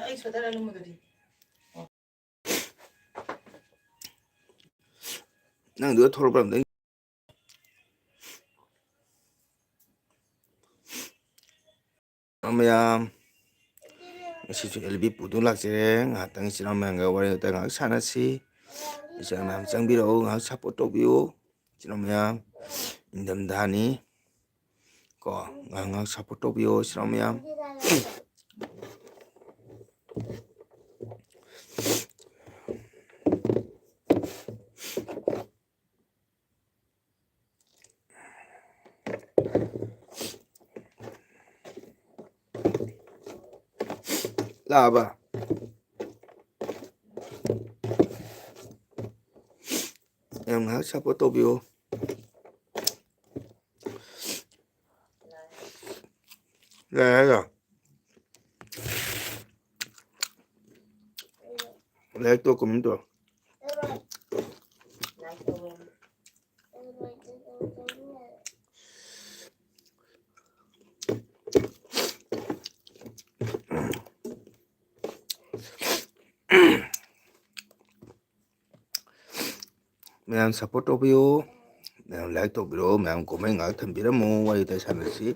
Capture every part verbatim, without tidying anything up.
ꯑꯩ ꯁ꯭ꯋꯦꯇꯔ ꯑꯂꯨꯝꯕꯗꯨꯗꯤ? ꯅꯪꯗꯨꯒ ꯊꯣꯛꯂꯛꯄ꯭ꯔꯥ ꯑꯝꯇꯪ꯫ ꯃꯌꯥꯝ, ꯉꯁꯤꯁꯨ ꯑꯦꯜ ꯕꯤ ꯄꯨꯗꯨꯅ ꯂꯥꯛꯆꯔꯦ꯫ ꯉꯥꯏꯍꯥꯛꯇꯪ ꯏꯆꯤꯟ ꯏꯅꯥꯎ ꯃꯌꯥꯝꯒ ꯋꯥꯔꯤ ꯋꯥꯇꯥꯏ ꯉꯥꯏꯍꯥꯛ ꯁꯥꯟꯅꯁꯤ꯫ ꯏꯆꯤꯟ ꯏꯅꯥꯎ ꯃꯌꯥꯝ ꯆꯪꯕꯤꯔꯛꯎ, ꯉꯥꯏꯍꯥꯛ ꯁꯞꯄꯣꯔꯠ ꯇꯧꯕꯤꯌꯨ꯫ ꯏꯆꯤꯟ ꯏꯅꯥꯎ ꯃꯌꯥꯝ, ꯏꯪꯊꯝꯊꯥꯅꯤ ꯀꯣ, ꯉꯥꯏꯍꯥꯛ ꯉꯥꯏꯍꯥꯛ ꯁꯞꯄꯣꯔꯠ ꯇꯧꯕꯤꯌꯨ ꯏꯆꯤꯟ ꯏꯅꯥꯎ ꯃꯌꯥꯝ꯫ ꯂꯥꯛꯑꯕ? ꯌꯥꯝ ꯉꯥꯏꯍꯥꯛ ꯁꯞꯄꯣꯔꯠ ꯇꯧꯕꯤꯌꯨ꯫ ꯂꯥꯛꯑꯦ ꯍꯥꯏꯔꯣ? ꯂꯥꯏꯛ ꯇꯧ, ꯀꯃꯦꯟ ꯇꯧ꯫ ꯃꯌꯥꯝ ꯁꯞꯄꯣꯔꯠ ꯇꯧꯕꯤꯌꯨ, ꯃꯌꯥꯝ ꯂꯥꯏꯛ ꯇꯧꯕꯤꯔꯣ, ꯃꯌꯥꯝ ꯀꯣꯃꯦꯟ ꯉꯥꯏꯍꯥꯛ ꯊꯝꯕꯤꯔꯝꯃꯨ, ꯋꯥꯔꯤ ꯋꯥꯇꯥꯏ ꯁꯥꯟꯅꯁꯤ꯫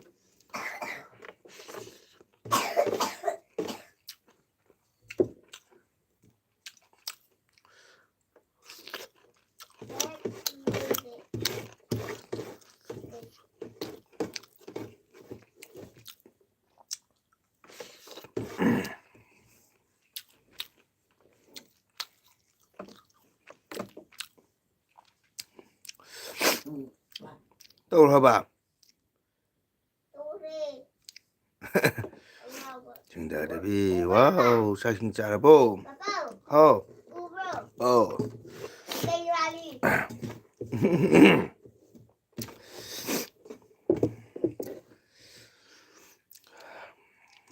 ꯇꯧꯔꯕ? ꯁꯤꯡꯗꯥꯗꯕꯤ, ꯋꯥꯎ, ꯆꯥꯛ ꯏꯁꯤꯡ ꯆꯥꯔꯕꯣ? ꯍꯥꯎ꯫ ꯑꯧ꯫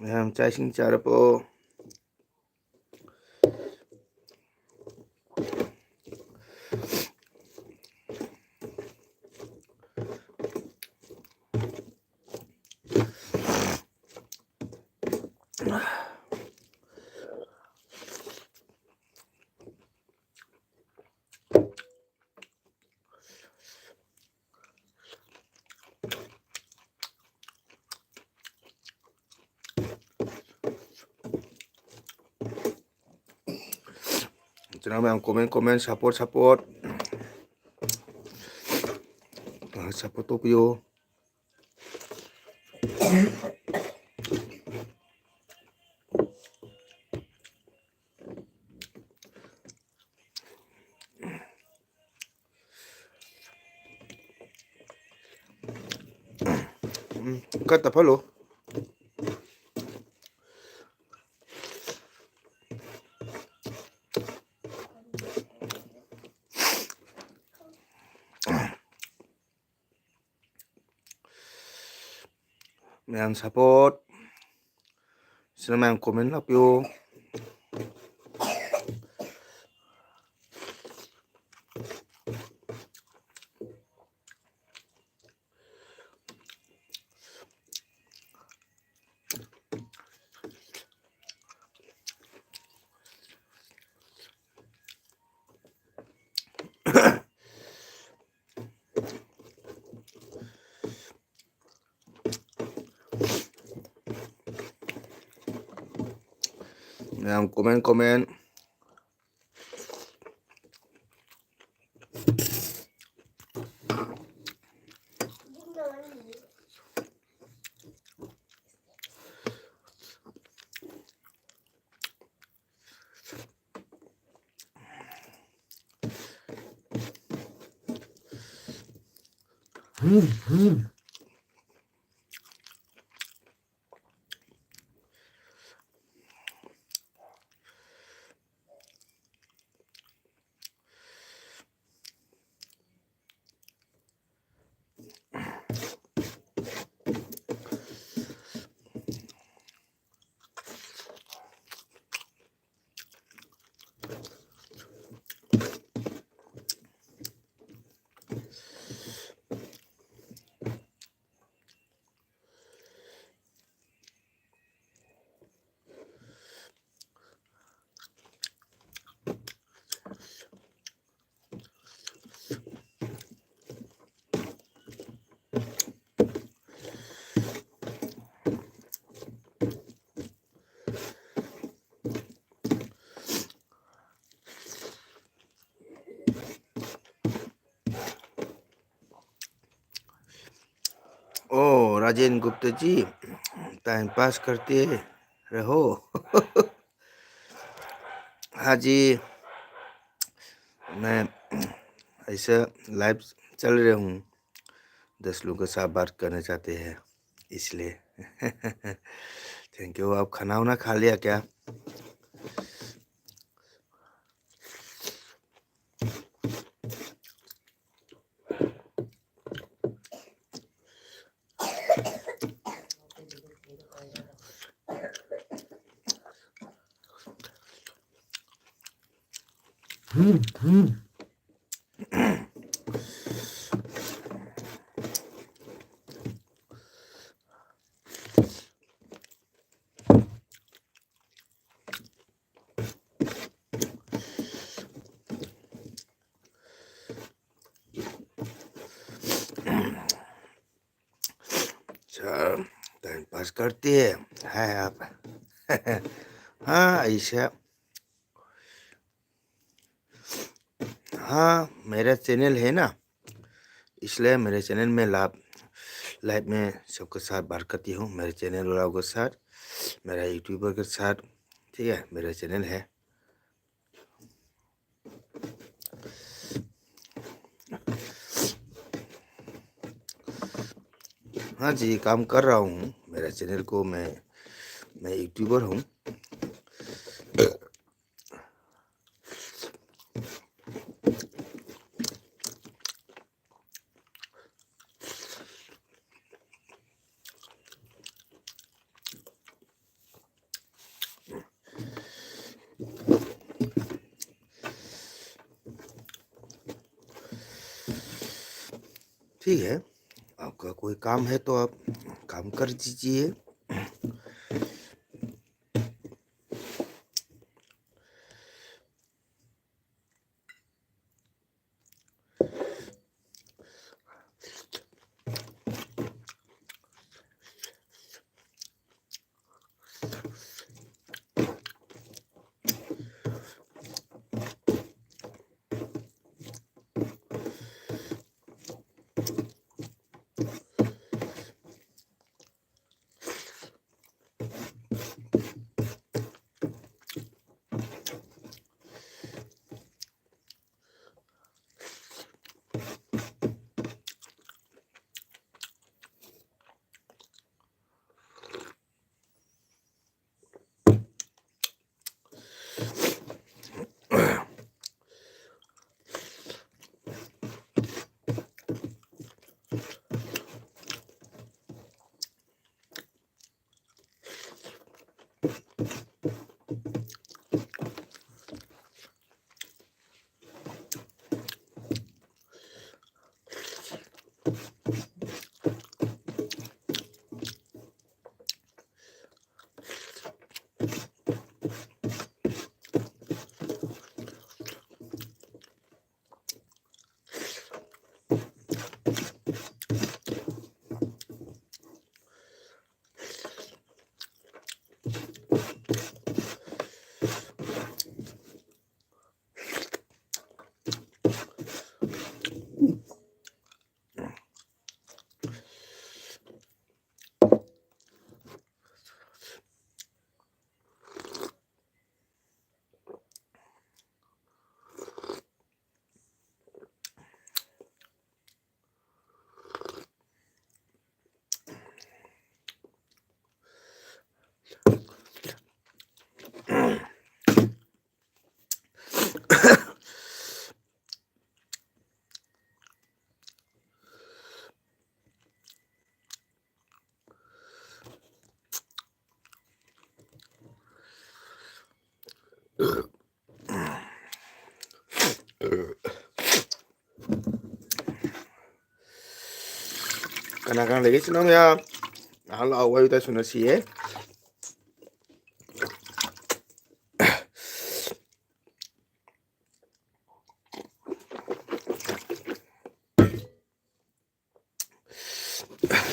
ꯃꯌꯥꯝ ꯆꯥꯛ ꯏꯁꯤꯡ ꯆꯥꯔꯕꯣ? ꯏꯆꯤꯟ ꯏꯅꯥꯎ ꯃꯌꯥꯝ comment, comment, support, support꯫ ꯑ, support ꯇꯧꯕꯤꯌꯨ꯫ ꯎꯝ, ꯈꯔ ꯇꯞꯍꯜꯂꯣ꯫ ꯃꯌꯥꯝ support, ꯁꯤꯅ ꯃꯌꯥꯝ comment ꯂꯥꯛꯄꯤꯌꯨ꯫ ꯃꯌꯥꯝ comment, comment꯫ Rajendra Gupta ji, time pass करते रहो। हाँ जी, मैं ऐसा लाइव चल रहे हूँ, दस लोगों के साथ बात करना चाहते हैं इसलिए। Thank you. आप खाना वाना खा लिया क्या? अच्छा, टाइम पास करते हैं, है आप? हाँ, ऐसा। हाँ, मेरा चैनल है ना, इसलिए मेरे चैनल में लाइव, लाइव में सबके साथ बात करती हूँ, मेरे चैनल वालों के साथ, मेरा यूट्यूबर के साथ, ठीक है, मेरा चैनल है। हाँ जी, काम कर रहा हूँ, मेरा चैनल को मैं, मैं यूट्यूबर हूँ। ठीक है, आपका कोई काम है तो आप काम कर दीजिए। ꯀꯅꯥ ꯀꯅꯥ ꯂꯩꯒꯦ ꯏꯆꯤꯟ ꯏꯅꯥꯎ ꯃꯌꯥꯝ? ꯉꯥꯏꯍꯥꯛ ꯂꯥꯛꯑꯣ, ꯋꯥꯔꯤ ꯋꯥꯇꯥꯏ ꯁꯥꯟꯅꯁꯤꯌꯦ꯫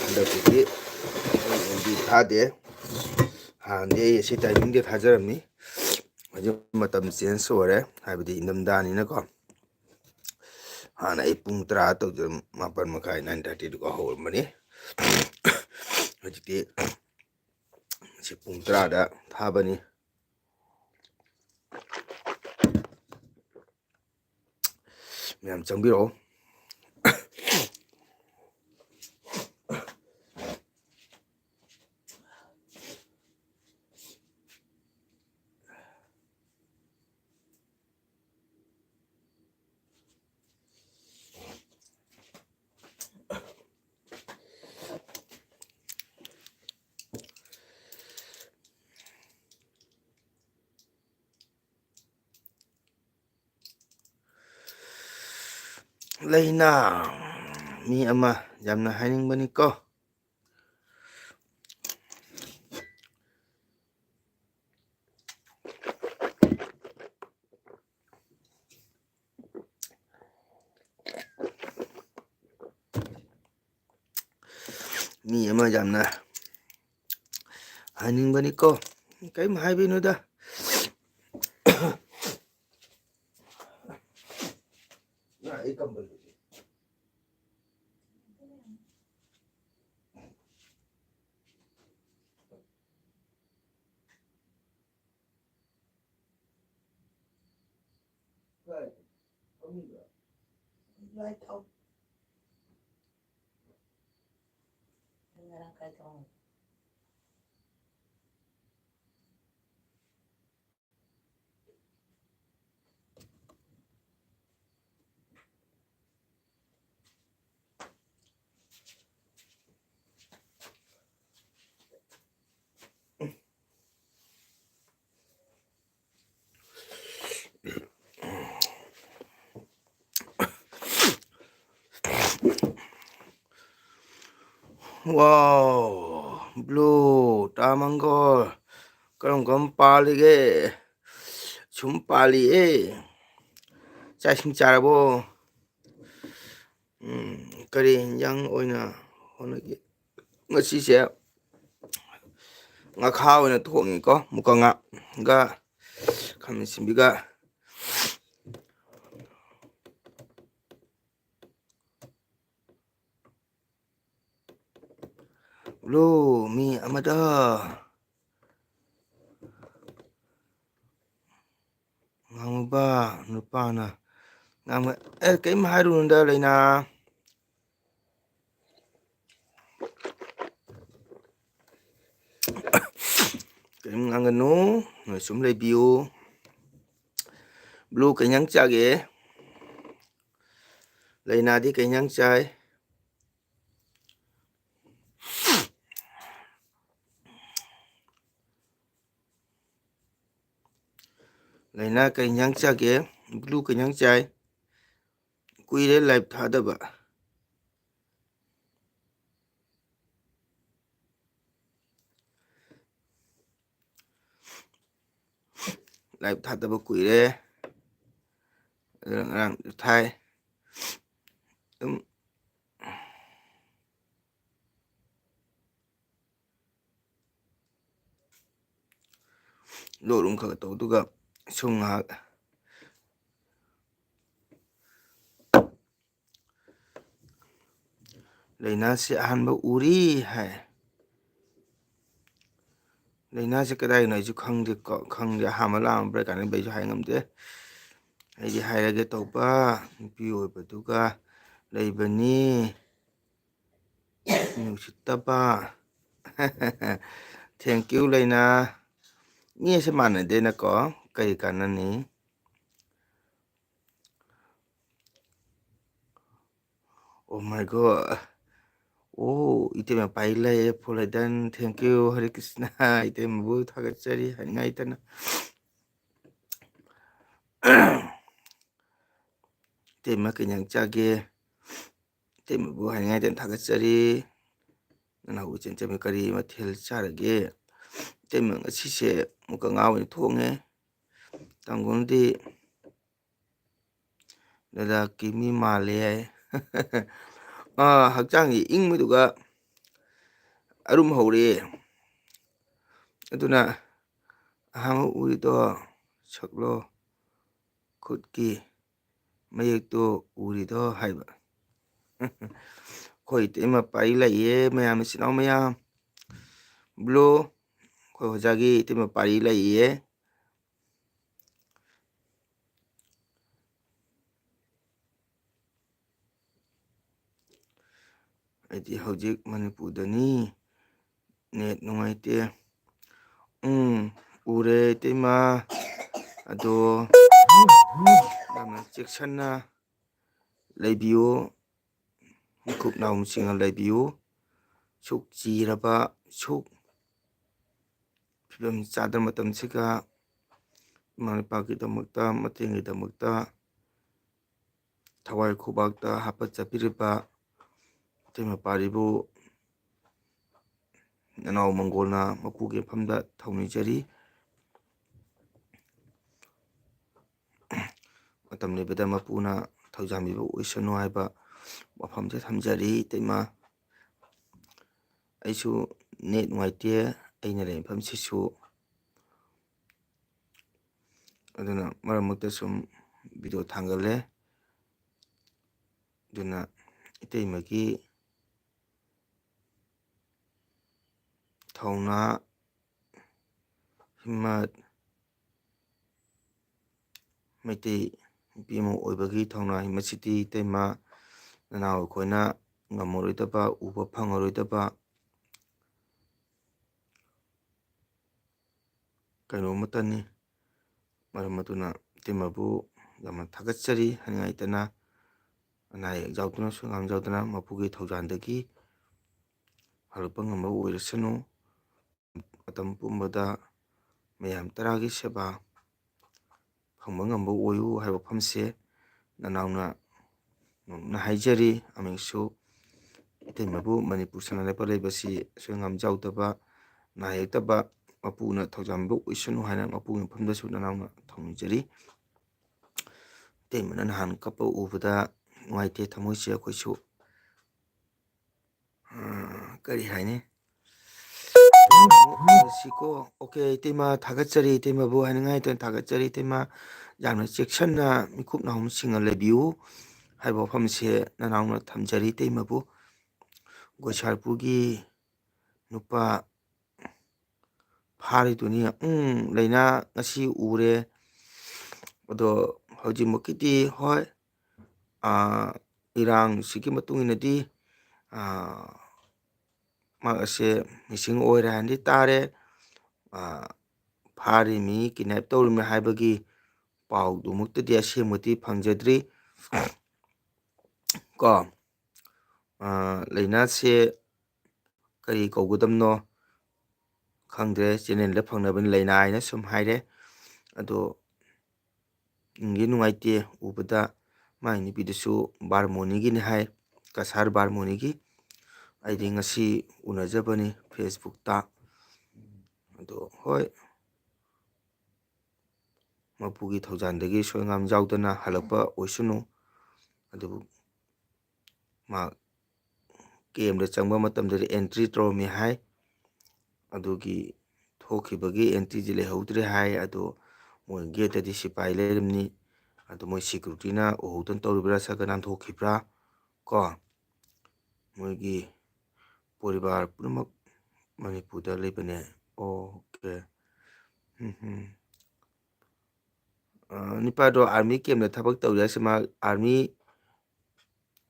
ꯍꯟꯗꯛꯀꯤꯗꯤ ꯑꯩ ꯑꯦꯝ ꯕꯤ ꯊꯥꯗꯦ꯫ ꯍꯥꯟꯅꯗꯤ ꯑꯩ ꯑꯁꯤ timingꯗ ꯊꯥꯖꯔꯝꯃꯤ꯫ ꯍꯧꯖꯤꯛ ꯃꯇꯝ change ꯑꯣꯏꯔꯦ, ꯍꯥꯏꯕꯗꯤ ꯏꯪꯊꯝꯊꯥꯅꯤꯅꯀꯣ꯫ ꯍꯥꯟꯅ ꯑꯩ ꯄꯨꯡ ꯇꯔꯥ ꯇꯧꯖꯔꯝ-, ꯃꯥꯄꯟ ꯃꯈꯥꯏ, nine thirtyꯗꯨꯒ ꯍꯧꯔꯝꯕꯅꯤ꯫ ꯍꯧꯖꯤꯛꯇꯤ ꯁꯤ ꯄꯨꯡ ꯇꯔꯥꯗ ꯊꯥꯕꯅꯤ꯫ ꯃꯌꯥꯝ ꯆꯪꯕꯤꯔꯛꯑꯣ꯫ ꯂꯩꯅꯥ ꯃꯤ ꯑꯃ ꯌꯥꯝꯅ ꯍꯥꯏꯅꯤꯡꯕꯅꯤꯀꯣ꯫ ꯃꯤ ꯑꯃ ꯌꯥꯝꯅ ꯍꯥꯏꯅꯤꯡꯕꯅꯤꯀꯣ꯫ ꯀꯔꯤꯝ ꯍꯥꯏꯕꯤꯅꯨꯗ꯫ ꯉꯥ ꯑꯩ ꯀꯝꯕꯜꯗꯨꯗꯤ? ꯀꯥꯏ? ꯐꯃꯨꯡꯗ? ꯂꯥꯏ ꯊꯥꯎ꯫ ꯅꯪ ꯉꯔꯥꯡ ꯀꯥꯏ ꯊꯥꯎ? ꯋꯥꯎ, ꯕ꯭ꯂꯨ, ꯇꯥ ꯃꯪꯒꯣꯜ, ꯀꯔꯝ ꯀꯔꯝ ꯄꯥꯜꯂꯤꯒꯦ? ꯁꯨꯝ ꯄꯥꯜꯂꯤꯌꯦ꯫ ꯆꯥꯛ ꯏꯁꯤꯡ ꯆꯥꯔꯕꯣ? ꯎꯝ, ꯀꯔꯤ ꯏꯟꯖꯥꯡ ꯑꯣꯏꯅ ꯍꯣꯠꯅꯒꯦ? ꯉꯁꯤꯁꯦ ꯉꯥꯈꯥ ꯑꯣꯏꯅ ꯊꯣꯡꯉꯤꯀꯣ, ꯃꯨꯀ ꯉꯥꯒ ꯈꯥꯃꯦꯟ ꯑꯁꯤꯟꯕꯤꯒ꯫ ꯂꯣ, ꯃꯤ ꯑꯃꯗ ꯉꯥꯡꯉꯨꯕ ꯅꯨꯄꯥꯅ ꯉꯥꯡꯕ, ꯑꯦ, ꯀꯔꯤꯝ ꯍꯥꯏꯔꯨꯅꯨꯗ, ꯂꯩꯅꯥ꯫ ꯀꯔꯤꯝ ꯉꯥꯡꯒꯅꯨ, ꯅꯣꯏ ꯁꯨꯝ ꯂꯩꯕꯤꯌꯨ꯫ ꯕ꯭ꯂꯨ, ꯀꯩ ꯏꯟꯖꯥꯡ ꯆꯥꯒꯦ? ꯂꯩꯅꯥꯗꯤ ꯀꯩ ꯏꯟꯖꯥꯡ ꯆꯥꯏ? ꯂꯩꯅꯥ ꯀꯩ ꯏꯟꯖꯥꯡ ꯆꯥꯒꯦ? ꯕ꯭ꯂꯨ ꯀꯩ ꯏꯟꯖꯥꯡ ꯆꯥꯏ? ꯀꯨꯏꯔꯦ ꯂꯥꯏꯚ ꯊꯥꯗꯕ꯫ ꯂꯥꯏꯚ ꯊꯥꯗꯕ ꯀꯨꯏꯔꯦ꯫ ꯑꯗꯨꯅ ꯉꯔꯥꯡ ꯊꯥꯏ꯫ ꯑꯗꯨꯝ ꯂꯣꯛ ꯑꯗꯨꯝ ꯈꯔ ꯈꯔ ꯇꯧ, ꯑꯗꯨꯒ ꯁꯨꯝ ꯉꯥꯏꯍꯥꯛ ꯂꯩꯅꯥꯁꯦ ꯑꯍꯥꯟꯕ ꯎꯔꯤ ꯍꯥꯏ꯫ ꯂꯩꯅꯥꯁꯦ ꯀꯗꯥꯏꯗꯅꯣ ꯑꯩꯁꯨ ꯈꯪꯗꯦꯀꯣ, ꯈꯪꯗꯦ, ꯑꯍꯥꯟꯕ ꯂꯥꯛꯑꯝꯕ꯭ꯔꯥ ꯀꯥꯏꯅ ꯑꯩꯁꯨ ꯍꯥꯏ ꯉꯝꯗꯦ꯫ ꯑꯩꯗꯤ ꯍꯥꯏꯔꯒꯦ ꯇꯧꯕ, ꯅꯨꯄꯤ ꯑꯣꯏꯕꯗꯨꯒ ꯂꯩꯕꯅꯤ꯫ ꯃꯤ ꯎꯁꯤꯠꯇꯕ꯫ Thank you, ꯂꯩꯅꯥ꯫ ꯃꯤ ꯑꯁꯦ ꯃꯥꯟꯅꯗꯦꯅꯀꯣ, ꯀꯔꯤ ꯀꯥꯟꯅꯅꯤ? Oh my God. ꯑꯣ, ꯏꯇꯩꯃ ꯄꯥꯏ ꯂꯩ, ꯐꯨꯜ ꯂꯩꯗꯟ꯫ Thank you, ꯍꯔꯦ ꯀ꯭ꯔꯤꯁꯅ꯫ ꯏꯇꯩꯃꯕꯨ ꯊꯥꯒꯠꯆꯔꯤ ꯍꯥꯏꯅꯤꯡꯉꯥꯏꯇꯅ꯫ ꯏꯇꯩꯃ ꯀꯩ ꯏꯟꯖꯥꯡ ꯆꯥꯒꯦ? ꯏꯇꯩꯃꯕꯨ ꯍꯥꯏꯅꯤꯡꯉꯥꯏꯇꯅ ꯊꯥꯒꯠꯆꯔꯤ꯫ ꯅꯅꯥꯎ ꯏꯆꯟ ꯏꯆꯟ ꯀꯔꯤ ꯃꯊꯦꯜ ꯆꯥꯔꯒꯦ? ꯏꯇꯩꯃ ꯉꯁꯤꯁꯦ ꯑꯃꯨꯛꯀ ꯉꯥ ꯑꯣꯏꯅ ꯊꯣꯡꯉꯦ꯫ ꯇꯥꯡꯒꯣꯜꯗꯤ ꯂꯗꯥꯛꯀꯤ ꯃꯤ ꯃꯥꯜꯂꯦ ꯍꯥꯏ꯫ ꯑꯥ, ꯍꯛꯆꯥꯡꯒꯤ ꯏꯪꯕꯗꯨꯒ ꯑꯔꯨꯝ ꯍꯧꯔꯦ꯫ ꯑꯗꯨꯅ ꯑꯍꯥꯟꯕ ꯎꯔꯤꯗꯣ ꯁꯛꯂꯣ, ꯈꯨꯠꯀꯤ ꯃꯌꯦꯛꯇꯣ ꯎꯔꯤꯗꯣ ꯍꯥꯏꯕ꯫ ꯑꯩꯈꯣꯏ ꯏꯇꯩꯃ ꯄꯥꯔꯤ ꯂꯩꯌꯦ, ꯃꯌꯥꯝ, ꯏꯆꯤꯟ ꯏꯅꯥꯎ ꯃꯌꯥꯝ꯫ ꯕ꯭ꯂꯨ, ꯑꯩꯈꯣꯏ ꯑꯣꯖꯥꯒꯤ ꯏꯇꯩꯃ ꯄꯥꯔꯤ ꯂꯩꯌꯦ꯫ ꯑꯩꯗꯤ ꯍꯧꯖꯤꯛ ꯃꯅꯤꯄꯨꯔꯗꯅꯤ, ꯅꯦꯠ ꯅꯨꯡꯉꯥꯏꯇꯦ꯫ ꯎꯝ, ꯎꯔꯦ ꯏꯇꯩꯃ꯫ ꯑꯗꯣ ꯌꯥꯝꯅ ꯆꯦꯛꯁꯤꯟꯅ ꯂꯩꯕꯤꯌꯨ, ꯃꯤꯀꯨꯞ ꯅꯥꯍꯨꯝꯁꯤꯡꯅ ꯂꯩꯕꯤꯌꯨ꯫ ꯁꯨꯛ ꯆꯤꯔꯕ, ꯁꯨꯛ ꯐꯤꯕꯝ ꯆꯥꯗꯕ ꯃꯇꯝꯁꯤꯒ ꯏꯃꯥ ꯏꯄꯥꯒꯤꯗꯃꯛꯇ, ꯃꯇꯦꯡꯒꯤꯗꯃꯛꯇ ꯊꯋꯥꯏ ꯈꯨꯕꯥꯛꯇ ꯍꯥꯞꯀꯠꯆꯕꯤꯔꯤꯕ ꯏꯇꯩꯃ ꯄꯥꯔꯤꯕꯨ ꯅꯅꯥꯎ ꯃꯪꯒꯣꯜꯅ ꯃꯄꯨꯒꯤ ꯃꯐꯝꯗ ꯊꯧꯅꯤꯖꯔꯤ꯫ ꯃꯇꯝ ꯂꯩꯕꯗ ꯃꯄꯨꯅ ꯊꯧꯖꯥꯟꯕꯤꯕ ꯑꯣꯏꯁꯅꯨ ꯍꯥꯏꯕ ꯋꯥꯐꯝꯁꯦ ꯊꯝꯖꯔꯤ ꯏꯇꯩꯃ꯫ ꯑꯩꯁꯨ ꯅꯦꯠ ꯅꯨꯡꯉꯥꯏꯇꯦ, ꯑꯩꯅ ꯂꯩ ꯃꯐꯝꯁꯤꯁꯨ꯫ ꯑꯗꯨꯅ ꯃꯔꯛ ꯃꯔꯛꯇ ꯁꯨꯝ ꯚꯤꯗꯤꯑꯣ ꯊꯥꯡꯒꯠꯂꯦ꯫ ꯑꯗꯨꯅ ꯏꯇꯩꯃꯒꯤ ꯊꯧꯅꯥ, ꯍꯤꯝꯃꯠ, ꯃꯩꯇꯩ ꯅꯨꯄꯤ ꯑꯃ ꯑꯣꯏꯕꯒꯤ ꯊꯧꯅꯥ, ꯍꯤꯝꯃꯠꯁꯤꯗꯤ ꯏꯇꯩꯃ, ꯅꯅꯥꯎ ꯑꯩꯈꯣꯏꯅ ꯉꯝꯃꯔꯣꯏꯗꯕ, ꯎꯕ ꯐꯪꯉꯔꯣꯏꯗꯕ ꯀꯩꯅꯣ ꯑꯃꯠꯇꯅꯤ꯫ ꯃꯔꯝ ꯑꯗꯨꯅ ꯏꯇꯩꯃꯕꯨ ꯌꯥꯝꯅ ꯊꯥꯒꯠꯆꯔꯤ꯫ ꯍꯥꯏꯅꯤꯡꯉꯥꯏꯇꯅ ꯑꯅꯥ ꯑꯌꯦꯛ ꯌꯥꯎꯗꯨꯅ, ꯁꯨꯡꯌꯥꯝ ꯌꯥꯎꯗꯅ ꯃꯄꯨꯒꯤ ꯊꯧꯖꯥꯟꯗꯒꯤ ꯍꯜꯂꯛꯄ ꯉꯝꯕ ꯑꯣꯏꯔꯁꯅꯨ꯫ ꯃꯇꯝ ꯄꯨꯝꯕꯗ ꯃꯌꯥꯝ ꯇꯔꯥꯒꯤ ꯁꯦꯕꯥ ꯐꯪꯕ ꯉꯝꯕ ꯑꯣꯏꯌꯨ ꯍꯥꯏꯕ ꯋꯥꯐꯝꯁꯦ ꯅꯅꯥꯎꯅ ꯅꯣꯛꯅ ꯍꯥꯏꯖꯔꯤ꯫ ꯑꯃꯤꯡꯁꯨ ꯏꯇꯩꯃꯕꯨ ꯃꯅꯤꯄꯨꯔ ꯁꯅꯥ ꯂꯩꯕꯥꯛ ꯂꯩꯕꯁꯤ ꯑꯁꯣꯏ ꯑꯉꯥꯝ ꯌꯥꯎꯗꯕ, ꯅꯥ ꯌꯦꯛꯇꯕ, ꯃꯄꯨꯅ ꯊꯧꯖꯥꯟꯕ ꯑꯣꯏꯁꯅꯨ ꯍꯥꯏꯅ ꯃꯄꯨꯒꯤ ꯃꯐꯝꯗꯁꯨ ꯅꯅꯥꯎꯅ ꯊꯧꯅꯤꯖꯔꯤ꯫ ꯏꯇꯩꯃꯅ ꯅꯍꯥꯟ ꯀꯞꯄ ꯎꯕꯗ ꯅꯨꯡꯉꯥꯏꯇꯦ ꯊꯃꯣꯏꯁꯦ ꯑꯩꯈꯣꯏꯁꯨ꯫ ꯑꯥ, ꯀꯔꯤ ꯍꯥꯏꯅꯤ? ꯁꯤꯀꯣ꯫ ꯑꯣꯀꯦ, ꯏꯇꯩꯃ ꯊꯥꯒꯠꯆꯔꯤ, ꯏꯇꯩꯃꯕꯨ ꯍꯥꯏꯅꯤꯡꯉꯥꯏ ꯂꯩꯇꯅ ꯊꯥꯒꯠꯆꯔꯤ꯫ ꯏꯇꯩꯃ ꯌꯥꯝꯅ ꯆꯦꯛꯁꯟꯅ ꯃꯤꯀꯨꯞ ꯅꯥꯍꯨꯝꯁꯤꯡꯅ ꯂꯩꯕꯤꯌꯨ ꯍꯥꯏꯕ ꯋꯥꯐꯝꯁꯦ ꯅꯅꯥꯎꯅ ꯊꯝꯖꯔꯤ ꯏꯇꯩꯃꯕꯨ꯫ ꯒꯣꯁꯥꯔꯄꯨꯔꯒꯤ ꯅꯨꯄꯥ ꯐꯥꯔꯤꯗꯨꯅꯤ꯫ ꯎꯝ, ꯂꯩꯅꯥ ꯉꯁꯤ ꯎꯔꯦ꯫ ꯑꯗꯣ ꯍꯧꯖꯤꯛꯃꯛꯀꯤꯗꯤ ꯍꯣꯏ, ꯑꯥ, ꯏꯔꯥꯡꯁꯤꯒꯤ ꯃꯇꯨꯡ ꯏꯟꯅꯗꯤ, ꯑꯥ, ꯃꯍꯥꯛ ꯑꯁꯦ ꯃꯤꯁꯤꯡ ꯑꯣꯏꯔꯦ ꯍꯥꯏꯅꯗꯤ ꯇꯥꯔꯦ꯫ ꯑꯥ, ꯐꯥꯔꯤꯃꯤ, ꯀꯤꯗꯅꯦꯞ ꯇꯧꯔꯤꯃꯤ ꯍꯥꯏꯕꯒꯤ ꯄꯥꯎꯗꯨꯃꯛꯇꯗꯤ ꯑꯁꯦꯡꯕꯗꯤ ꯐꯪꯖꯗ꯭ꯔꯤ꯫ ꯀꯣ, ꯑꯥ, ꯂꯥꯏꯅꯥꯁꯦ ꯀꯔꯤ ꯀꯧꯒꯗꯕꯅꯣ ꯈꯪꯗ꯭ꯔꯦ, ꯆꯦꯅꯦꯜꯗ ꯐꯪꯅꯕꯅꯤ ꯂꯥꯏꯅꯥ ꯍꯥꯏꯅ ꯁꯨꯝ ꯍꯥꯏꯔꯦ꯫ ꯑꯗꯣ ꯅꯨꯡꯗꯤ ꯅꯨꯡꯉꯥꯏꯇꯦ ꯎꯕꯗ, ꯃꯥꯏ ꯅꯨꯄꯤꯗꯨꯁꯨ ꯕꯥꯔꯃꯣꯅꯤꯒꯤꯅꯤ ꯍꯥꯏ, ꯀꯁꯥꯔ ꯕꯥꯔꯃꯣꯅꯤꯒꯤ꯫ ꯑꯩꯗꯤ ꯉꯁꯤ ꯎꯅꯖꯕꯅꯤ ꯐꯦꯁꯕꯨꯛꯇ꯫ ꯑꯗꯣ ꯍꯣꯏ, ꯃꯄꯨꯒꯤ ꯊꯧꯖꯥꯟꯗꯒꯤ ꯁꯣꯏꯉꯥꯝ ꯌꯥꯎꯗꯅ ꯍꯜꯂꯛꯄ ꯑꯣꯏꯁꯅꯨ꯫ ꯑꯗꯨꯕꯨ ꯃꯥ ꯀꯦꯝꯗ ꯆꯪꯕ ꯃꯇꯝꯗꯗꯤ ꯑꯦꯟꯇ꯭ꯔꯤ ꯇꯧꯔꯝꯃꯤ ꯍꯥꯏ꯫ ꯑꯗꯨꯒꯤ ꯊꯣꯛꯈꯤꯕꯒꯤ ꯑꯦꯟꯇ꯭ꯔꯤꯗꯤ ꯂꯩꯍꯧꯗ꯭ꯔꯦ ꯍꯥꯏ꯫ ꯑꯗꯣ ꯃꯣꯏ ꯒꯦꯠꯇꯗꯤ ꯁꯤꯐꯥꯏ ꯂꯩꯔꯝꯅꯤ꯫ ꯑꯗꯣ ꯃꯣꯏ ꯁꯦꯀ꯭ꯌꯨꯔꯤꯇꯤꯅ ꯎꯍꯧꯗꯅ ꯇꯧꯔꯤꯕ꯭ꯔꯥ, ꯁꯠ ꯀ ꯅꯥꯟꯊꯣꯛꯈꯤꯕ꯭ꯔꯥ? ꯀꯣ, ꯃꯣꯏꯒꯤ ꯄꯣꯔꯤꯕꯥꯔ ꯄꯨꯝꯅꯃꯛ ꯃꯅꯤꯄꯨꯔꯗ ꯂꯩꯕꯅꯦ꯫ ꯑꯣꯀꯦ꯫ ꯎꯝ, ꯎꯝ꯫ ꯑ, ꯅꯨꯄꯥꯗꯣ ꯑꯥꯔꯃꯤ ꯀꯦꯝꯗ ꯊꯕꯛ ꯇꯧꯔꯤ ꯍꯥꯏꯁꯦ ꯃꯥ ꯑꯥꯔꯃꯤ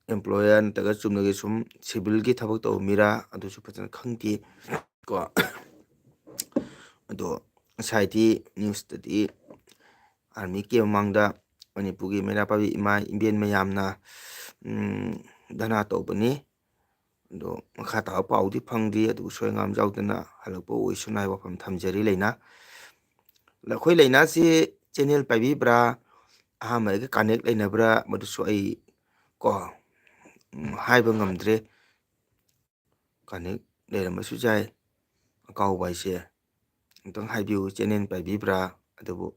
ꯑꯦꯝꯄ꯭ꯂꯣꯌꯔ ꯅꯠꯇ꯭ꯔꯒ ꯆꯨꯝꯅꯒꯤ ꯁꯨꯝ ꯁꯤꯚꯤꯜꯒꯤ ꯊꯕꯛ ꯇꯧꯕ ꯃꯤꯔꯥ ꯑꯗꯨꯁꯨ ꯐꯖꯅ ꯈꯪꯗꯦ ꯀꯣ꯫ ꯑꯗꯣ ꯉꯁꯥꯏꯗꯤ ꯅ꯭ꯌꯨꯁꯇꯗꯤ ꯑꯥꯔꯃꯤ ꯀꯦꯝ ꯃꯃꯥꯡꯗ ꯃꯅꯤꯄꯨꯔꯒꯤ ꯃꯩꯔꯥ ꯄꯥꯏꯕꯤ ꯏꯃꯥ ꯏꯕꯦꯟ ꯃꯌꯥꯝꯅ, ꯎꯝ, ꯙꯔꯅꯥ ꯇꯧꯕꯅꯤ꯫ ꯑꯗꯣ ꯃꯈꯥ ꯇꯥꯕ ꯄꯥꯎꯗꯤ ꯐꯪꯗ꯭ꯔꯤ, ꯑꯗꯨꯕꯨ ꯁꯣꯏꯉꯥꯝ ꯌꯥꯎꯗꯅ ꯍꯜꯂꯛꯄ ꯑꯣꯏꯁꯅꯨ ꯍꯥꯏꯕ ꯋꯥꯐꯝ ꯊꯝꯖꯔꯤ ꯂꯩꯅꯥ꯫ ꯑꯩꯈꯣꯏ ꯂꯩꯅꯥꯁꯤ ꯆꯦꯅꯦꯜ ꯄꯥꯏꯕꯤꯕ꯭ꯔꯥ, ꯑꯍꯥꯟꯕ ꯑꯩꯒ ꯀꯅꯦꯛ ꯂꯩꯅꯕ꯭ꯔꯥ, ꯃꯗꯨꯁꯨ ꯑꯩ ꯀꯣ, ꯎꯝ, ꯍꯥꯏꯕ ꯉꯝꯗ꯭ꯔꯦ꯫ ꯀꯅꯦꯛ ꯂꯩꯔꯝꯕꯁꯨ ꯌꯥꯏ꯫ ꯑꯀꯥꯎꯕ ꯍꯥꯏꯁꯦ ꯑꯝꯇꯪ ꯍꯥꯏꯕꯤꯌꯨ, ꯆꯦꯅꯦꯜ ꯄꯥꯏꯕꯤꯕ꯭ꯔꯥ? ꯑꯗꯨꯕꯨ,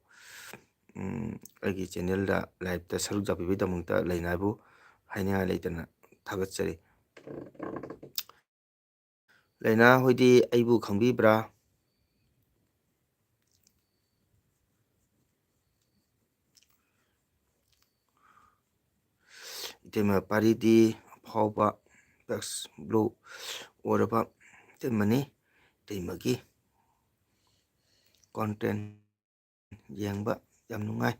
ꯎꯝ, ꯑꯩꯒꯤ ꯆꯦꯅꯦꯜꯗ ꯂꯥꯏꯞꯇ ꯁꯔꯨꯛ ꯌꯥꯕꯤꯕꯒꯤꯗꯃꯛꯇ ꯂꯩꯅꯥꯕꯨ ꯍꯥꯏꯅꯤꯡꯉꯥꯏ ꯂꯩꯇꯅ ꯊꯥꯒꯠꯆꯔꯤ꯫ ꯂꯩꯅꯥ ꯍꯣꯏꯗꯤ ꯑꯩꯕꯨ ꯈꯪꯕꯤꯕ꯭ꯔꯥ? ꯏꯇꯩꯃ ꯄꯥꯔꯤꯗꯤ ꯑꯐꯥꯎꯕ ꯕꯦꯁ ꯕ꯭ꯂꯨ ꯑꯣꯏꯔꯕ ꯏꯇꯩꯃꯅꯤ꯫ ꯏꯇꯩꯃꯒꯤ ꯀꯣꯟꯇꯦꯟ ꯌꯦꯡꯕ ꯌꯥꯝ ꯅꯨꯡꯉꯥꯏ꯫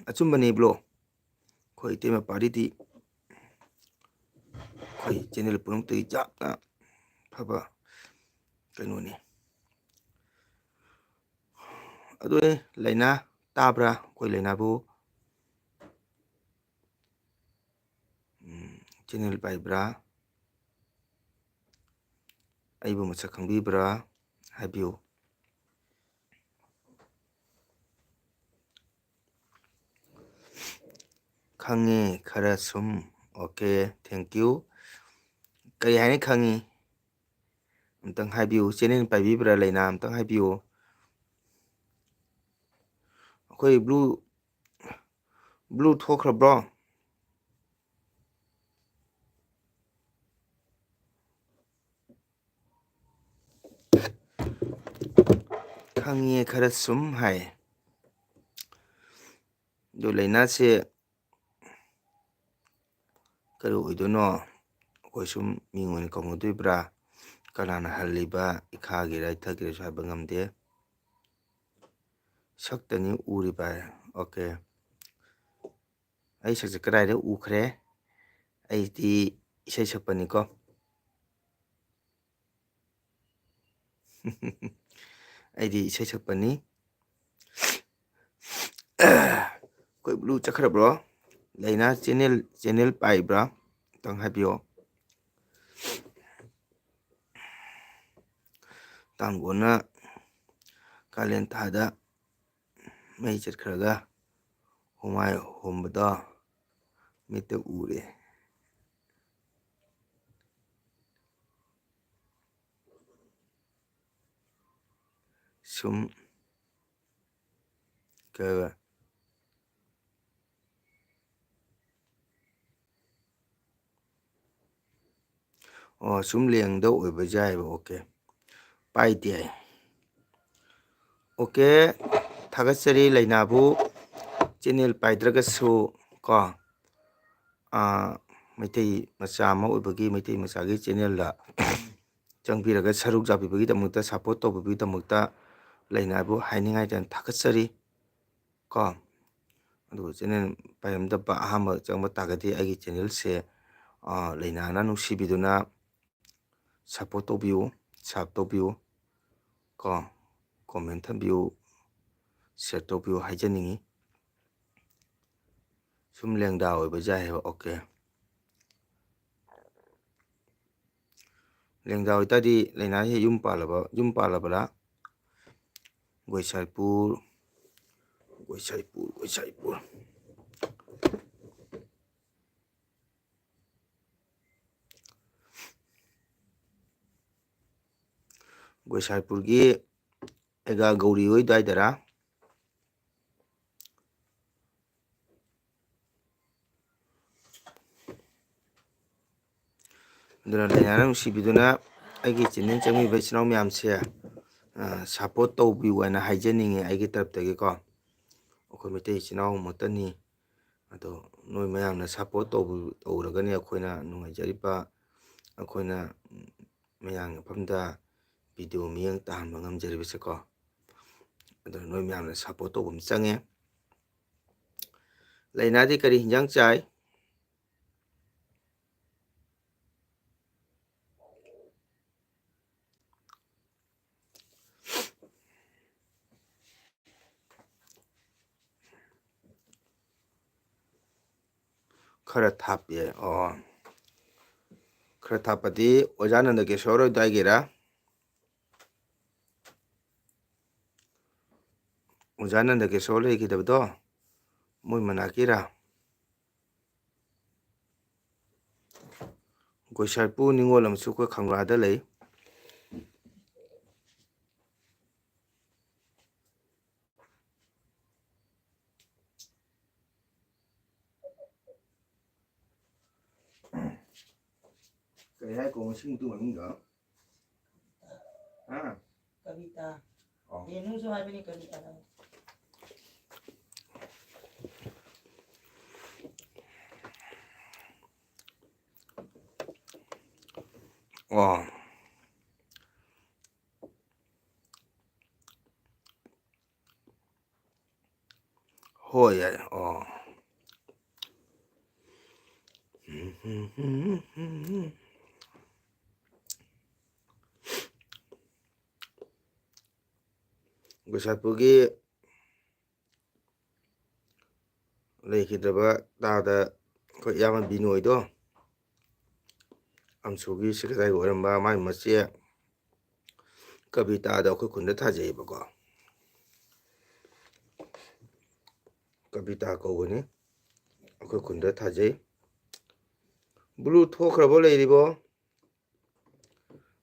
ꯑꯆꯨꯝꯕꯅꯤ ꯕ꯭ꯂꯣ꯫ ꯑꯩꯈꯣꯏ ꯏꯇꯩꯃ ꯄꯥꯔꯤꯗꯤ ꯑꯩꯈꯣꯏ ꯆꯦꯅꯦꯜ ꯄꯨꯝꯅꯃꯛꯇꯒꯤ ꯌꯥꯝꯅ ꯐꯕ ꯀꯩꯅꯣꯅꯤ꯫ ꯑꯗꯨ ꯂꯩꯅꯥ ꯇꯥꯕ꯭ꯔꯥ? ꯑꯩꯈꯣꯏ ꯂꯩꯅꯥꯕꯨ, ꯎꯝ, ꯆꯦꯅꯦꯜ ꯄꯥꯏꯕ꯭ꯔꯥ? ꯑꯩꯕꯨ ꯃꯁꯛ ꯈꯪꯕꯤꯕ꯭ꯔꯥ? ꯍꯥꯏꯕꯤꯌꯨ꯫ ꯈꯪꯉꯦ ꯈꯔ ꯁꯨꯝ꯫ Okay, thank you꯫ ꯀꯔꯤ ꯍꯥꯏꯅ ꯈꯪꯉꯤ? ꯑꯝꯇꯪ ꯍꯥꯏꯕꯤꯌꯨ꯫ ꯆꯦꯅꯦꯜ ꯄꯥꯏꯕꯤꯕ꯭ꯔꯥ ꯂꯩꯅꯥ? ꯑꯝꯇꯪ ꯍꯥꯏꯕꯤꯌꯨ꯫ ꯑꯩꯈꯣꯏ ꯕ꯭ꯂꯨ, ꯕ꯭ꯂꯨ ꯊꯣꯛꯈ꯭ꯔꯕ꯭ꯔꯣ? ꯈꯪꯉꯦ ꯈꯔ ꯁꯨꯝ ꯍꯥꯏ꯫ ꯑꯗꯨ ꯂꯩꯅꯥꯁꯦ ꯀꯔꯤ ꯑꯣꯏꯗꯣꯏꯅꯣ? ꯑꯩꯈꯣꯏ ꯁꯨꯝ ꯃꯤꯡ ꯑꯣꯏꯅ ꯀꯧꯅꯗꯣꯏꯕ꯭ꯔꯥ? ꯀꯅꯥꯅ ꯍꯜꯂꯤꯕ? ꯏꯈꯥꯒꯤꯔ ꯏꯊꯛꯀꯤꯔꯁꯨ ꯍꯥꯏꯕ ꯉꯝꯗꯦ꯫ ꯁꯛꯇꯅꯤ ꯎꯔꯤꯕ꯫ ꯑꯣꯀꯦ꯫ ꯑꯩ ꯁꯛꯁꯦ ꯀꯗꯥꯏꯗ ꯎꯈ꯭ꯔꯦ? ꯑꯩꯗꯤ ꯏꯁꯩ ꯁꯛꯄꯅꯤꯀꯣ꯫ ꯑꯩꯗꯤ ꯏꯁꯩ ꯁꯛꯄꯅꯤ꯫ ꯑꯩꯈꯣꯏ ꯕ꯭ꯂꯨ ꯆꯠꯈ꯭ꯔꯕ꯭ꯔꯣ? ꯂꯩꯅꯥ ꯆꯦꯅꯦꯜ, ꯆꯦꯅꯦꯜ ꯄꯥꯏꯕ꯭ꯔꯥ? ꯑꯝꯇꯪ ꯍꯥꯏꯕꯤꯌꯣ꯫ ꯇꯥꯡꯒꯣꯟꯅ ꯀꯥꯂꯦꯟ ꯊꯥꯗ ꯃꯩ ꯆꯠꯈ꯭ꯔꯒ ꯍꯨꯃꯥꯏ ꯍꯣꯝꯕꯗꯣ ꯃꯤꯠꯇ ꯎꯔꯦ꯫ ꯁꯨꯝ ꯀꯩ ꯍꯥꯏꯕ? ꯑꯣ, ꯁꯨꯝ ꯂꯦꯡꯗ ꯑꯣꯏꯕ ꯌꯥꯏꯑꯕ꯫ ꯑꯣꯀꯦ, ꯄꯥꯏꯗꯦ꯫ ꯑꯣꯀꯦ, ꯊꯥꯒꯠꯆꯔꯤ ꯂꯩꯅꯥꯕꯨ꯫ ꯆꯦꯅꯦꯜ ꯄꯥꯏꯗ꯭ꯔꯒꯁꯨ ꯀꯣ, ꯑꯥ, ꯃꯩꯇꯩ ꯃꯆꯥ ꯑꯃ ꯑꯣꯏꯕꯒꯤ, ꯃꯩꯇꯩ ꯃꯆꯥꯒꯤ ꯆꯦꯅꯦꯜꯗ ꯆꯪꯕꯤꯔꯒ ꯁꯔꯨꯛ ꯌꯥꯕꯤꯕꯒꯤꯗꯃꯛꯇ, ꯁꯞꯄꯣꯔꯠ ꯇꯧꯕꯤꯕꯒꯤꯗꯃꯛꯇ ꯂꯩꯅꯥꯕꯨ ꯍꯥꯏꯅꯤꯡꯉꯥꯏꯗꯅ ꯊꯥꯒꯠꯆꯔꯤ ꯀꯣ꯫ ꯑꯗꯨꯒ ꯆꯦꯅꯦꯜ ꯄꯥꯏꯔꯝꯗꯕ ꯑꯍꯥꯟꯕ ꯆꯪꯕ ꯇꯥꯔꯒꯗꯤ ꯑꯩꯒꯤ ꯆꯦꯅꯦꯜꯁꯦ, ꯑꯥ, ꯂꯩꯅꯥꯅ ꯅꯨꯡꯁꯤꯕꯤꯗꯨꯅ ꯁꯞꯄꯣꯔꯠ ꯇꯧꯕꯤꯌꯨ, ꯁꯞ ꯇꯧꯕꯤꯌꯨ ꯀꯣ, ꯀꯣꯃꯦꯟ ꯊꯝꯕꯤꯌꯨ, ꯁꯤꯌꯔ ꯇꯧꯕꯤꯌꯨ ꯍꯥꯏꯖꯅꯤꯡꯉꯤ꯫ ꯁꯨꯝ ꯂꯦꯡꯗꯥ ꯑꯣꯏꯕ ꯌꯥꯏ ꯍꯥꯏꯕ꯫ ꯑꯣꯀꯦ꯫ ꯂꯦꯡꯗꯥ ꯑꯣꯏꯇꯥꯔꯗꯤ ꯂꯩꯅꯥꯁꯦ ꯌꯨꯝ ꯄꯥꯜꯂꯕ, ꯌꯨꯝ ꯄꯥꯜꯂꯕ꯭ꯔꯥ? ꯒꯣꯏꯁꯥꯏꯄꯨꯔ, ꯒꯣꯏꯁꯥꯏꯄꯨꯔ, ꯒꯣꯏꯁꯥꯏꯄꯨꯔ꯫ ꯒꯣꯏꯁꯥꯏꯄꯨꯔꯒꯤ ꯑꯦꯒꯥ ꯒꯧꯔꯤ ꯍꯣꯏ ꯑꯗꯨꯋꯥꯏꯗꯔꯥ? ꯑꯗꯨꯅ ꯂꯩꯅꯥꯅ ꯅꯨꯡꯁꯤꯕꯤꯗꯨꯅ ꯑꯩꯒꯤ ꯆꯦꯅꯦꯜ ꯆꯪꯕꯤꯕ ꯏꯆꯤꯟ ꯏꯅꯥꯎ ꯃꯌꯥꯝꯁꯦ, ꯑ, ꯁꯞꯄꯣꯔꯠ ꯇꯧꯕꯤꯌꯨ ꯍꯥꯏꯅ ꯍꯥꯏꯖꯅꯤꯡꯉꯤ ꯑꯩꯒꯤ ꯇꯔꯞꯇꯒꯤꯀꯣ꯫ ꯑꯩꯈꯣꯏ ꯃꯩꯇꯩ ꯏꯆꯤꯟ ꯏꯅꯥꯎ ꯑꯃꯠꯇꯅꯤ꯫ ꯑꯗꯣ ꯅꯣꯏ ꯃꯌꯥꯝꯅ ꯁꯞꯄꯣꯔꯠ ꯇꯧꯕ-, ꯇꯧꯔꯒꯅꯤ ꯑꯩꯈꯣꯏꯅ ꯅꯨꯡꯉꯥꯏꯖꯔꯤꯕ, ꯑꯩꯈꯣꯏꯅ ꯃꯌꯥꯝꯒꯤ ꯃꯐꯝꯗ ꯚꯤꯗꯤꯑꯣ ꯃꯤꯠꯌꯦꯡ ꯇꯥꯍꯟꯕ ꯉꯝꯖꯔꯤꯕꯁꯦꯀꯣ꯫ ꯑꯗꯨꯅ ꯅꯣꯏ ꯃꯌꯥꯝꯅ ꯁꯞꯄꯣꯔꯠ ꯇꯧꯕ ꯑꯃ ꯆꯪꯉꯦ꯫ ꯂꯩꯅꯥꯗꯤ ꯀꯔꯤ ꯍꯤꯟꯖꯥꯡ ꯆꯥꯏ? ꯈꯔ ꯊꯥꯞꯄꯦ꯫ ꯑꯣ, ꯈꯔ ꯊꯥꯞꯄꯗꯤ ꯑꯣꯖꯥ ꯅꯟꯗꯀꯦꯁꯣꯔ ꯍꯣꯏ ꯑꯗꯨꯋꯥꯏꯒꯤꯔꯥ? ꯑꯣꯖꯥ ꯅꯟꯗꯀꯦꯁꯣꯔ ꯂꯩꯈꯤꯗꯕꯗꯣ ꯃꯣꯏ ꯃꯅꯥꯛꯀꯤꯔꯥ? ꯒꯣꯏꯁꯥꯏꯄꯨ ꯅꯤꯉꯣꯜ ꯑꯃꯁꯨ ꯑꯩꯈꯣꯏ ꯈꯪꯕ꯭ꯔꯥꯗ ꯂꯩ꯫ ꯀꯔꯤ ꯍꯥꯏ ꯀꯣ ꯉꯁꯤ ꯃꯇꯨꯡ ꯃꯅꯨꯡꯗ? ꯍꯥ? ꯀꯕꯤꯇꯥ꯫ ꯑꯣ꯫ ꯔꯦꯅꯨꯁꯨ ꯍꯥꯏꯕꯅꯤ ꯀꯕꯤꯇꯥ ꯍꯥꯏ꯫ ꯑꯣ꯫ ꯍꯣꯏ, ꯌꯥꯏ꯫ ꯑꯣ꯫ ꯒꯨꯁꯥꯄꯨꯔꯒꯤ ꯂꯩꯈꯤꯗ꯭ꯔꯕ ꯇꯥꯗ ꯑꯩꯈꯣꯏ ꯏꯌꯥꯝꯕ ꯕꯤꯅꯣꯏꯗꯣ, ꯑꯝꯁꯨꯒꯤ ꯁꯦꯀ꯭ꯔꯦꯇꯔꯤ ꯑꯣꯏꯔꯝꯕ ꯃꯥꯒꯤ ꯃꯆꯦ ꯀꯕꯤꯇꯥꯗꯣ ꯑꯩꯈꯣꯏ ꯈꯨꯟꯗ ꯊꯥꯖꯩꯌꯦꯕꯀꯣ꯫ ꯀꯕꯤꯇꯥ ꯀꯧꯕꯅꯤ꯫ ꯑꯩꯈꯣꯏ ꯈꯨꯟꯗ ꯊꯥꯖꯩ꯫ ꯕ꯭ꯂꯨ ꯊꯣꯛꯈ꯭ꯔꯕꯣ ꯂꯩꯔꯤꯕꯣ?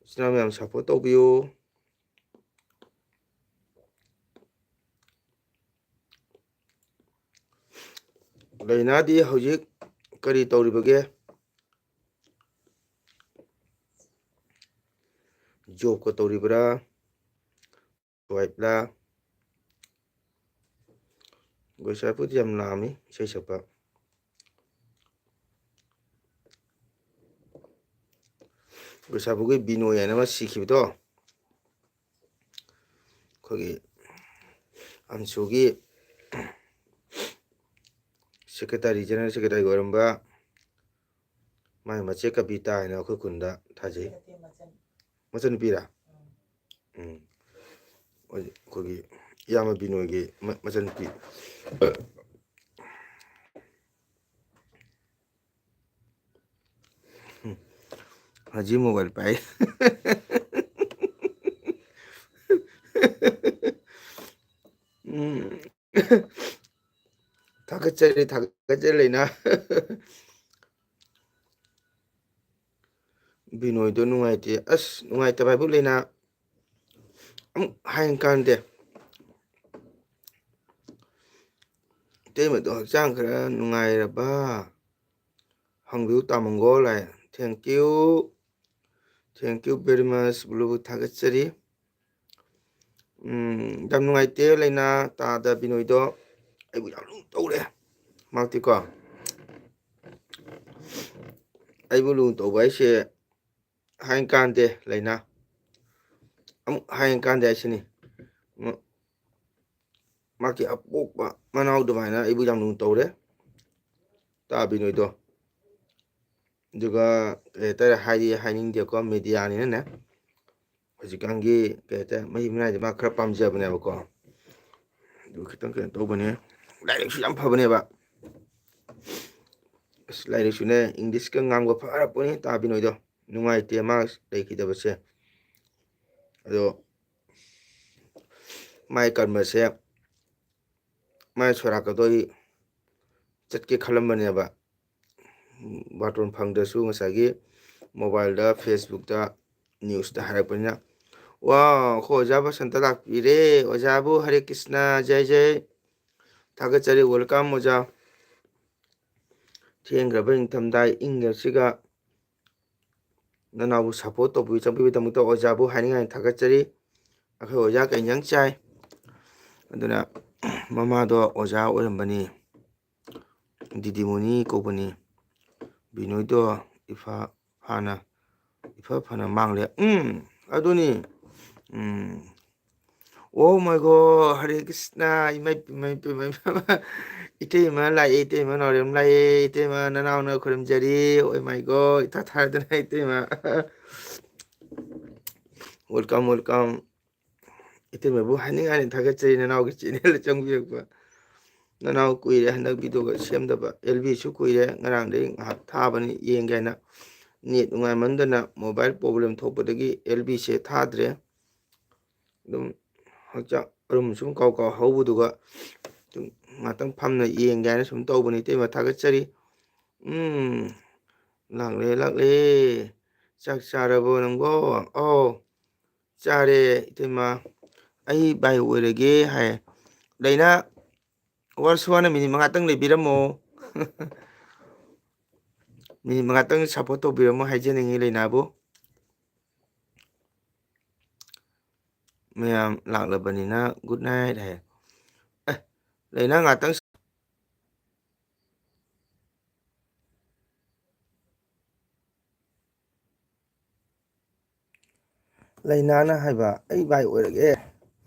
ꯏꯆꯤꯟ ꯏꯅꯥꯎ ꯃꯌꯥꯝ support ꯇꯧꯕꯤꯌꯨ꯫ ꯂꯩꯅꯥꯗꯤ ꯍꯧꯖꯤꯛ ꯀꯔꯤ ꯇꯧꯔꯤꯕꯒꯦ? ꯖꯣꯕꯀ ꯇꯧꯔꯤꯕ꯭ꯔꯥ? ꯋꯥꯏꯐꯂꯥ? ꯒꯣꯏꯁꯥꯄꯨꯗꯤ ꯌꯥꯝ ꯂꯥꯝꯃꯤ ꯏꯁꯩ ꯁꯛꯄ꯫ ꯒꯣꯏꯁꯥꯄꯨꯒꯤ ꯕꯤꯅꯣꯏ ꯍꯥꯏꯅ ꯑꯃ ꯁꯤꯈꯤꯕꯗꯣ, ꯑꯩꯈꯣꯏꯒꯤ ꯑꯝꯁꯨꯒꯤ ꯁꯦꯀ꯭ꯔꯦꯇꯔꯤ, ꯖꯦꯅꯔꯦꯜ ꯁꯦꯀ꯭ꯔꯦꯇꯔꯤ ꯑꯣꯏꯔꯝꯕ ꯃꯥꯒꯤ ꯃꯆꯦ ꯀꯕꯤꯇꯥ ꯍꯥꯏꯅ ꯑꯩꯈꯣꯏ ꯈꯨꯟꯗ ꯊꯥꯖꯩ꯫ ꯅꯠꯇꯦ, ꯃꯆꯟ꯫ ꯃꯆꯟꯅꯨꯄꯤꯔꯥ? ꯎꯝ꯫ ꯎꯝ꯫ ꯑꯩꯈꯣꯏꯒꯤ ꯏꯌꯥꯝꯕ ꯕꯤꯅꯣꯏꯒꯤ ꯃ-, ꯃꯆꯟꯅꯨꯄꯤ꯫ ꯎꯝ꯫ ꯍꯧꯖꯤꯛ mobile ꯄꯥꯏ꯫ ꯎꯝ꯫ ꯊꯥꯒꯠꯆꯔꯤ, ꯊꯥꯒꯠꯆꯔꯤ ꯂꯩꯅꯥ꯫ ꯕꯤꯅꯣꯏꯗꯣ ꯅꯨꯡꯉꯥꯏꯇꯦ꯫ ꯑꯁ, ꯅꯨꯡꯉꯥꯏꯇꯕ ꯍꯥꯏꯕꯨ ꯂꯩꯅꯥ꯫ ꯑꯃꯨꯛ ꯍꯥꯏꯅ ꯀꯥꯟꯗꯦ꯫ ꯏꯇꯩꯃꯗꯣ ꯍꯛꯆꯥꯡ ꯈꯔ ꯅꯨꯡꯉꯥꯏꯔꯕ ꯍꯪꯕꯤꯌꯨ ꯇꯥꯃꯣꯒꯣ ꯂꯥꯏ꯫ Thank you. Thank you very much, blue. ꯊꯥꯒꯠꯆꯔꯤ꯫ ꯎꯝ, ꯌꯥꯝ ꯅꯨꯡꯉꯥꯏꯇꯦ, ꯂꯩꯅꯥ ꯇꯥꯗ ꯕꯤꯅꯣꯏꯗꯣ꯫ ꯑꯩꯕꯨ ꯌꯥꯝ ꯂꯨꯅ ꯇꯧꯔꯦ꯫ ꯃꯍꯥꯛꯇꯤꯀꯣ, ꯑꯩꯕꯨ ꯂꯨꯅ ꯇꯧꯕ ꯍꯥꯏꯁꯦ ꯍꯥꯏ ꯀꯥꯟꯗꯦ, ꯂꯩꯅꯥ꯫ ꯑꯃꯨꯛ ꯍꯥꯏ ꯀꯥꯟꯗꯦ ꯍꯥꯏꯁꯤꯅꯤ꯫ ꯃ-, ꯃꯍꯥꯛꯀꯤ ꯑꯄꯣꯛꯄ ꯃꯅꯥꯎ ꯑꯗꯨꯃꯥꯏꯅ ꯑꯩꯕꯨ ꯌꯥꯝ ꯂꯨꯅ ꯇꯧꯔꯦ, ꯇꯥ ꯕꯤꯅꯣꯏꯗꯣ꯫ ꯑꯗꯨꯒ ꯀꯩ ꯍꯥꯏꯇꯥꯔꯦ, ꯍꯥꯏꯗꯤ ꯍꯥꯏꯅꯤꯡꯗꯦꯀꯣ, ꯃꯦꯗꯤꯌꯥꯅꯤꯅꯅꯦ꯫ ꯍꯧꯖꯤꯛꯀꯥꯟꯒꯤ ꯀꯩ ꯍꯥꯏꯇꯥꯔꯦ, ꯃꯍꯤꯛ ꯃꯅꯥꯏꯁꯦ ꯃꯥ ꯈꯔ ꯄꯥꯝꯖꯕꯅꯦꯕꯀꯣ꯫ ꯑꯗꯨ ꯈꯤꯇꯪ ꯀꯩꯅꯣ ꯇꯧꯕꯅꯦ꯫ ꯂꯥꯏꯔꯤꯛꯁꯨ ꯌꯥꯝ ꯐꯕꯅꯦꯕ꯫ ꯑꯁ, ꯂꯥꯏꯔꯤꯛꯁꯨꯅꯦ, ꯏꯪꯂꯤꯁꯀ ꯉꯥꯡꯕ ꯐꯔꯛꯄꯅꯤ ꯇꯥ ꯕꯤꯅꯣꯏꯗꯣ꯫ ꯅꯨꯡꯉꯥꯏꯇꯦ ꯃꯥ ꯂꯩꯈꯤꯗꯕꯁꯦ꯫ ꯑꯗꯣ ꯃꯥꯏ ꯀꯔꯃꯁꯦ, ꯃꯥꯏ ꯁꯣꯔꯥꯠꯀꯗꯣ ꯑꯩ ꯆꯠꯀꯦ ꯈꯜꯂꯝꯕꯅꯦꯕ꯫ ꯕꯥꯔꯇꯣꯟ ꯐꯪꯗ꯭ꯔꯁꯨ ꯉꯁꯥꯏꯒꯤ ꯃꯣꯕꯥꯏꯜꯗ, ꯐꯦꯁꯕꯨꯛꯇ, ꯅ꯭ꯌꯨꯁꯇ ꯍꯥꯏꯔꯛꯄꯅꯤꯅ꯫ ꯋꯥ, ꯑꯩꯈꯣꯏ ꯑꯣꯖꯥ ꯕꯁꯟꯇ ꯂꯥꯛꯄꯤꯔꯦ꯫ ꯑꯣꯖꯥꯕꯨ ꯍꯔꯦ ꯀ꯭ꯔꯤꯁꯅ, ꯖꯩ ꯖꯩ꯫ ꯊꯥꯒꯠꯆꯔꯤ, welcome ꯑꯣꯖꯥ꯫ ꯊꯦꯡꯈ꯭ꯔꯕ ꯅꯤꯡꯊꯝꯊꯥ ꯏꯪꯉꯤꯉꯩꯁꯤꯒ ꯅꯅꯥꯎꯕꯨ support ꯇꯧꯕꯤ ꯆꯪꯕꯤꯕꯒꯤꯗꯃꯛꯇ ꯑꯣꯖꯥꯕꯨ ꯍꯥꯏꯅꯤꯡꯉꯥꯏ ꯊꯥꯒꯠꯆꯔꯤ꯫ ꯑꯩꯈꯣꯏ ꯑꯣꯖꯥ ꯀꯩ ꯏꯟꯖꯥꯡ ꯆꯥꯏ? ꯑꯗꯨꯅ ꯃꯃꯥꯗꯣ ꯑꯣꯖꯥ ꯑꯣꯏꯔꯝꯕꯅꯤ, ꯗꯤꯗꯤꯃꯨꯅꯤ ꯀꯧꯕꯅꯤ꯫ ꯕꯤꯅꯣꯏꯗꯣ ꯏꯐ ꯐꯥꯅ, ꯏꯐ ꯐꯅ ꯃꯥꯡꯂꯦ꯫ ꯎꯝ, ꯑꯗꯨꯅꯤ꯫ ꯎꯝ꯫ Oh my God, ꯍꯔꯦ ꯀ꯭ꯔꯤꯁꯅ, ꯏꯃꯥꯏ ꯄꯦꯝꯃ, ꯏꯃꯥꯏ ꯄꯦꯝꯃ, ꯏꯃꯥꯏ ꯄꯦꯝꯃ꯫ ꯏꯇꯩꯃ ꯂꯥꯛꯑꯦ, ꯏꯇꯩꯃ ꯅꯥꯎꯔꯦꯝ ꯂꯥꯛꯑꯦ, ꯏꯇꯩꯃ ꯅꯅꯥꯎꯅ ꯈꯨꯔꯨꯝꯖꯔꯤ꯫ Oh my God, ꯏꯊꯥ ꯊꯥꯔꯗꯅ ꯏꯇꯩꯃ꯫ Welcome, welcome꯫ ꯏꯇꯩꯃꯕꯨ ꯍꯥꯏꯅꯤꯡꯉꯥꯏꯅꯤ, ꯊꯥꯒꯠꯆꯔꯤ ꯅꯅꯥꯎꯒꯤ channel ꯆꯪꯕꯤꯔꯛꯄ꯫ ꯅꯅꯥꯎ ꯀꯨꯏꯔꯦ ꯍꯟꯗꯛ videoꯒ ꯁꯦꯝꯗꯕ, ꯑꯦꯜ ꯕꯤꯁꯨ ꯀꯨꯏꯔꯦ, ꯉꯔꯥꯡꯗꯩ ꯉꯥꯏꯍꯥꯛ ꯊꯥꯕꯅꯤ ꯌꯦꯡꯒꯦ ꯍꯥꯏꯅ꯫ Net ꯅꯨꯡꯉꯥꯏꯃꯟꯗꯅ mobile problem ꯊꯣꯛꯄꯗꯒꯤ ꯑꯦꯜ ꯕꯤꯁꯦ ꯊꯥꯗ꯭ꯔꯦ꯫ ꯑꯗꯨꯝ ꯍꯛꯆꯥꯡ ꯑꯔꯨꯝ ꯁꯨꯝ ꯀꯥꯎ ꯀꯥꯎ ꯍꯧꯕꯗꯨꯒ ꯑꯗꯨꯝ ꯉꯥꯛꯇꯪ ꯐꯝꯅ ꯌꯦꯡꯒꯦ ꯍꯥꯏꯅ ꯁꯨꯝ ꯇꯧꯕꯅꯤ꯫ ꯏꯇꯩꯃ ꯊꯥꯒꯠꯆꯔꯤ꯫ ꯎꯝ, ꯂꯥꯛꯂꯦ, ꯂꯥꯛꯂꯦ꯫ ꯆꯥꯛ ꯆꯥꯔꯕꯣ ꯅꯪꯕꯣ? ꯑꯧ, ꯆꯥꯔꯦ ꯏꯇꯩꯃ꯫ ꯑꯩ ꯕꯥꯏ ꯑꯣꯏꯔꯒꯦ ꯍꯥꯏ꯫ ꯂꯩꯅꯥ, ꯋꯥꯔꯁꯨ ꯋꯥꯅ ꯃꯤꯅꯤꯠ ꯃꯉꯥꯇꯪ ꯂꯩꯕꯤꯔꯝꯃꯣ꯫ ꯃꯤꯅꯤꯠ ꯃꯉꯥꯇꯪ ꯁꯞꯄꯣꯔꯠ ꯇꯧꯕꯤꯔꯝꯃꯣ ꯍꯥꯏꯖꯅꯤꯡꯉꯤ ꯂꯩꯅꯥꯕꯨ꯫ ꯃꯌꯥꯝ ꯂꯥꯛꯂꯕꯅꯤꯅ good night ꯍꯥꯏ꯫ ꯑꯦ, ꯂꯩꯅꯥ ꯉꯥꯛꯇꯪ꯫ ꯂꯩꯅꯥꯅ ꯍꯥꯏꯕ, "ꯑꯩ ꯚꯥꯏ ꯑꯣꯏꯔꯒꯦ,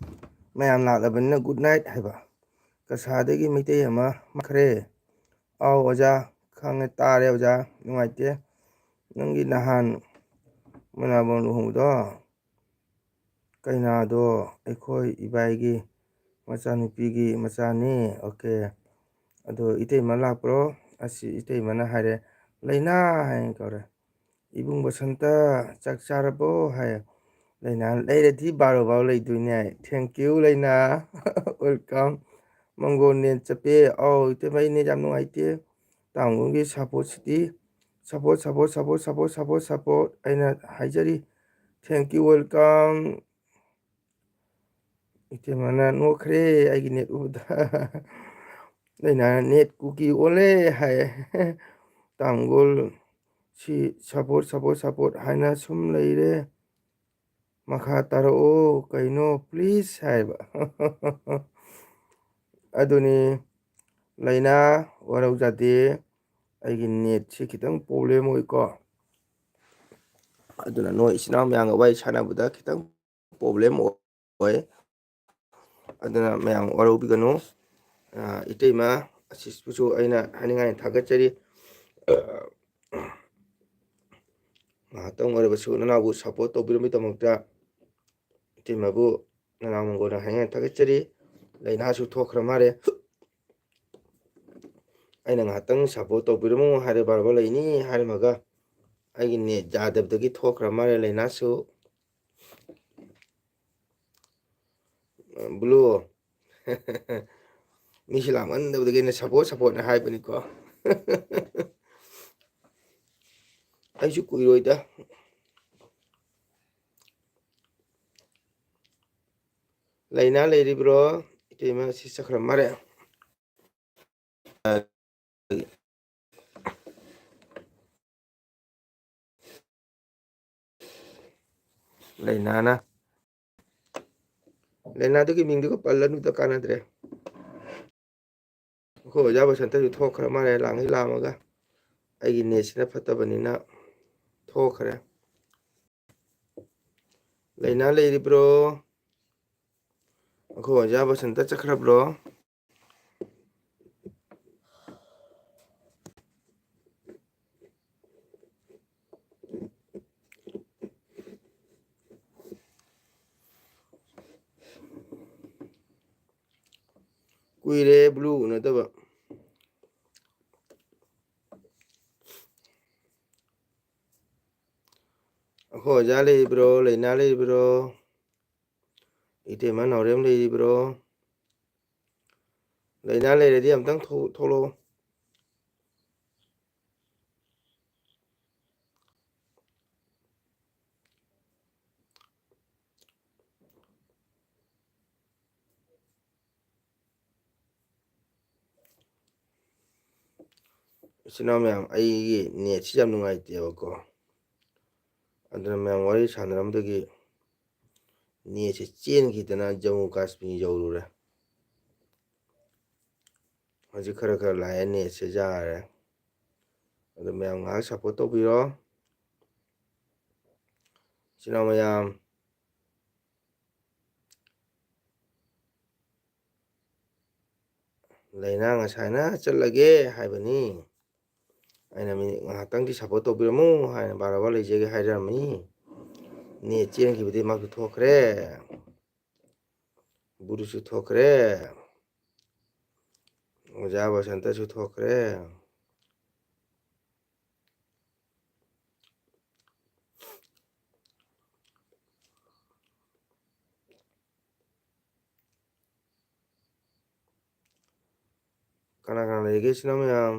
ꯃꯌꯥꯝ ꯂꯥꯛꯂꯕꯅꯤꯅ good night" ꯍꯥꯏꯕ꯫ ꯀꯁꯥꯗꯒꯤ ꯃꯩꯇꯩ ꯑꯃ ꯃꯠꯈ꯭ꯔꯦ꯫ ꯑꯥꯎ ꯑꯣꯖꯥ, ꯈꯪꯉꯦ, ꯇꯥꯔꯦ ꯑꯣꯖꯥ, ꯅꯨꯡꯉꯥꯏꯇꯦ꯫ ꯅꯪꯒꯤ ꯅꯍꯥꯟ ꯃꯣꯏꯅꯥꯕꯝ ꯂꯨꯍꯣꯡꯕꯗꯣ, ꯀꯩꯅꯥꯗꯣ ꯑꯩꯈꯣꯏ ꯏꯕꯥꯏꯒꯤ ꯃꯆꯥꯅꯨꯄꯤꯒꯤ ꯃꯆꯥꯅꯤ꯫ ꯑꯣꯀꯦ꯫ ꯑꯗꯣ ꯏꯇꯩꯃ ꯂꯥꯛꯄ꯭ꯔꯣ? ꯑꯁꯤ ꯏꯇꯩꯃꯅ ꯍꯥꯏꯔꯦ, "ꯂꯩꯅꯥ" ꯍꯥꯏꯅ ꯀꯧꯔꯦ꯫ "ꯏꯕꯨꯡ ꯕꯁꯟꯇ, ꯆꯥꯛ ꯆꯥꯔꯕꯣ?" ꯍꯥꯏ꯫ ꯂꯩꯅꯥ, "ꯂꯩꯔꯗꯤ ꯕꯥꯔꯣ ꯐꯥꯎ ꯂꯩꯗꯣꯏꯅꯦ ꯍꯥꯏ꯫" Thank you ꯂꯩꯅꯥ꯫ Welcome꯫ ꯃꯪꯒꯣꯜ ꯅꯦꯠ ꯆꯞꯄꯦ꯫ ꯑꯧ, ꯏꯇꯩꯃ, ꯑꯩ ꯅꯦꯠ ꯌꯥꯝ ꯅꯨꯡꯉꯥꯏꯇꯦ꯫ ꯇꯥꯃꯣꯒꯤ ꯁꯞꯄꯣꯔꯠꯁꯤꯗꯤ, support, support, support, support, support, support ꯑꯩꯅ ꯍꯥꯏꯖꯔꯤ꯫ Thank you, welcome꯫ ꯏꯇꯩꯃꯅ ꯅꯣꯛꯈ꯭ꯔꯦ ꯑꯩꯒꯤ ꯅꯦꯠ ꯎꯕꯗ꯫ ꯑꯩꯅ ꯅꯦꯠ ꯀꯨꯀꯤ ꯑꯣꯜꯂꯦ ꯍꯥꯏ꯫ ꯇꯥꯡꯒꯣꯜ ꯁꯤ ꯁꯞꯄꯣꯔꯠ, ꯁꯞꯄꯣꯔꯠ, ꯁꯞꯄꯣꯔꯠ ꯍꯥꯏꯅ ꯁꯨꯝ ꯂꯩꯔꯦ꯫ "ꯃꯈꯥ ꯇꯥꯔꯛꯑꯣ ꯀꯩꯅꯣ please" ꯍꯥꯏꯕ꯫ ꯑꯗꯨꯅꯤ, ꯂꯩꯅꯥ, ꯋꯥꯔꯧꯖꯗꯦ, ꯑꯩꯒꯤ ꯅꯦꯠꯁꯤ ꯈꯤꯇꯪ ꯄ꯭ꯔꯣꯕ꯭ꯂꯦꯝ ꯑꯣꯏꯀꯣ꯫ ꯑꯗꯨꯅ ꯅꯣꯏ ꯏꯆꯤꯟ ꯏꯅꯥꯎ ꯃꯌꯥꯝꯒ ꯋꯥꯔꯤ ꯁꯥꯟꯅꯕꯗ ꯈꯤꯇꯪ ꯄ꯭ꯔꯣꯕ꯭ꯂꯦꯝ ꯑꯣꯏ꯫ ꯑꯗꯨꯅ ꯃꯌꯥꯝ ꯋꯥꯔꯧꯕꯤꯒꯅꯨ꯫ ꯑ, ꯏꯇꯩꯃ ꯑꯁꯤꯁꯄꯨꯁꯨ ꯑꯩꯅ ꯍꯥꯏꯅꯤꯡꯉꯥꯏ ꯊꯥꯒꯠꯆꯔꯤ꯫ ꯑ, ꯉꯥꯏꯍꯥꯛꯇꯪ ꯑꯣꯏꯔꯕꯁꯨ ꯅꯅꯥꯎꯕꯨ ꯁꯞꯄꯣꯔꯠ ꯇꯧꯕꯤꯔꯝꯕꯒꯤꯗꯃꯛꯇ ꯏꯇꯩꯃꯕꯨ ꯅꯅꯥꯎ ꯃꯪꯒꯣꯜꯅ ꯍꯥꯏꯅꯤꯡꯉꯥꯏ ꯊꯥꯒꯠꯆꯔꯤ꯫ ꯂꯩꯅꯥꯁꯨ ꯊꯣꯛꯈ꯭ꯔ ꯃꯥꯜꯂꯦ꯫ ꯑꯩꯅ ꯉꯥꯏꯍꯥꯛꯇꯪ ꯁꯞꯄꯣꯔꯠ ꯇꯧꯕꯤꯔꯝꯃꯨ ꯍꯥꯏꯔꯦ, ꯕꯥꯔꯣ ꯂꯩꯅꯤ ꯍꯥꯏꯔꯝꯃꯒ ꯑꯩꯒꯤ ꯅꯦꯠ ꯌꯥꯗꯕꯗꯒꯤ ꯊꯣꯛꯈ꯭ꯔ ꯃꯥꯜꯂꯦ ꯂꯩꯅꯥꯁꯨ꯫ ꯕ꯭ꯂꯨ꯫ ꯃꯤꯁꯤ ꯂꯥꯡꯃꯟꯗꯕꯗꯒꯤ ꯑꯩꯅ ꯁꯞꯄꯣꯔꯠ, ꯁꯞꯄꯣꯔꯠꯅ ꯍꯥꯏꯕꯅꯤꯀꯣ꯫ ꯑꯩꯁꯨ ꯀꯨꯏꯔꯣꯏꯗ꯫ ꯂꯩꯅꯥ ꯂꯩꯔꯤꯕ꯭ꯔꯣ? ꯏꯇꯩꯃ ꯁꯤ ꯆꯠꯈ꯭ꯔ ꯃꯥꯜꯂꯦ꯫ ꯂꯩꯅꯥꯅ꯫ ꯂꯩꯅꯥꯗꯨꯒꯤ ꯃꯤꯡꯗꯨꯒ ꯄꯜꯂꯅꯨꯗ, ꯀꯥꯟꯅꯗ꯭ꯔꯦ꯫ ꯑꯩꯈꯣꯏ ꯑꯣꯖꯥ ꯕꯁꯟꯇꯁꯨ ꯊꯣꯛꯈ꯭ꯔ ꯃꯥꯜꯂꯦ, ꯂꯥꯡꯉꯩ ꯂꯥꯝꯃꯒ꯫ ꯑꯩꯒꯤ ꯅꯦꯠꯁꯤꯅ ꯐꯠꯇꯕꯅꯤꯅ ꯊꯣꯛꯈ꯭ꯔꯦ꯫ ꯂꯩꯅꯥ ꯂꯩꯔꯤꯕ꯭ꯔꯣ? ꯑꯩꯈꯣꯏ ꯑꯣꯖꯥ ꯕꯁꯟꯇ ꯆꯠꯈ꯭ꯔꯕ꯭ꯔꯣ? ꯀꯨꯏꯔꯦ ꯕ꯭ꯂꯨ ꯎꯅꯗꯕ꯫ ꯑꯩꯈꯣꯏ ꯑꯣꯖꯥ ꯂꯩꯔꯤꯕ꯭ꯔꯣ? ꯂꯩꯅꯥ ꯂꯩꯔꯤꯕ꯭ꯔꯣ? ꯏꯇꯩꯃ ꯅꯥꯎꯔꯦꯝ ꯂꯩꯔꯤꯕ꯭ꯔꯣ? ꯂꯩꯅꯥ ꯂꯩꯔꯗꯤ ꯑꯝꯇꯪ ꯊꯣꯛ-, ꯊꯣꯛꯂꯛꯑꯣ꯫ ꯏꯆꯤꯟ ꯏꯅꯥꯎ ꯃꯌꯥꯝ, ꯑꯩꯒꯤ ꯅꯦꯠꯁꯤ ꯌꯥꯝ ꯅꯨꯡꯉꯥꯏꯇꯦꯕꯀꯣ, ꯑꯗꯨꯅ ꯃꯌꯥꯝ ꯋꯥꯔꯤ ꯁꯥꯟꯅꯔꯝꯕꯗꯒꯤ ꯅꯦꯠꯁꯦ ꯆꯦꯟꯈꯤꯗꯅ ꯖꯝꯃꯨ ꯀꯥꯁꯃꯤꯔ ꯌꯧꯔꯨꯔꯦ꯫ ꯍꯧꯖꯤꯛ ꯈꯔ ꯈꯔ ꯂꯥꯛꯑꯦ, ꯅꯦꯠꯁꯦ ꯌꯥꯔꯦ꯫ ꯑꯗꯣ ꯃꯌꯥꯝ ꯉꯥꯏꯍꯥꯛ ꯁꯞꯄꯣꯔꯠ ꯇꯧꯕꯤꯔꯣ꯫ ꯏꯆꯤꯟ ꯏꯅꯥꯎ ꯃꯌꯥꯝ, ꯂꯩꯅꯥ ꯉꯁꯥꯏꯅ ꯆꯠꯂꯒꯦ ꯍꯥꯏꯕꯅꯤ꯫ ꯑꯩꯅ ꯃꯤꯅꯤꯠ ꯉꯥꯏꯍꯥꯛꯇꯪꯗꯤ ꯁꯞꯄꯣꯔꯠ ꯇꯧꯕꯤꯔꯝꯃꯨ ꯍꯥꯏꯅ ꯕꯥꯔꯣ ꯑꯋꯥꯔ ꯂꯩꯖꯒꯦ ꯍꯥꯏꯔꯝꯃꯤ꯫ ꯅꯦꯠ ꯆꯦꯟꯈꯤꯕꯗꯤ ꯃꯥꯁꯨ ꯊꯣꯛꯈ꯭ꯔꯦ꯫ ꯕꯨꯔꯨꯁꯨ ꯊꯣꯛꯈ꯭ꯔꯦ꯫ ꯑꯣꯖꯥ ꯕꯁꯟꯇꯁꯨ ꯊꯣꯛꯈ꯭ꯔꯦ꯫ ꯀꯅꯥ ꯀꯅꯥ ꯂꯩꯒꯦ ꯏꯆꯤꯟ ꯏꯅꯥꯎ ꯃꯌꯥꯝ?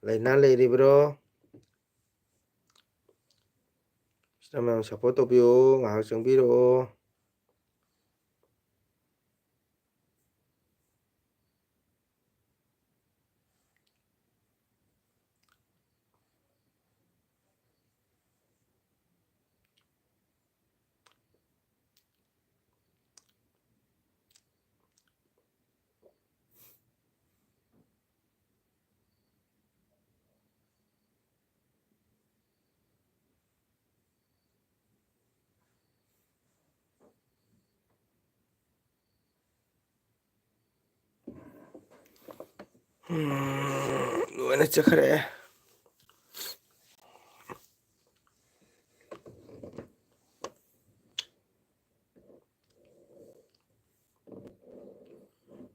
ꯂꯩꯅꯥ ꯂꯩꯔꯤꯕ꯭ꯔꯣ? ꯃꯌꯥꯝ ꯁꯞꯄꯣꯔꯠ ꯇꯧꯕꯤꯌꯣ, ꯉꯥꯏꯍꯥꯛ ꯆꯪꯕꯤꯔꯛꯑꯣ꯫ ꯎꯝ, ꯂꯣꯏꯅ ꯆꯠꯈ꯭ꯔꯦ꯫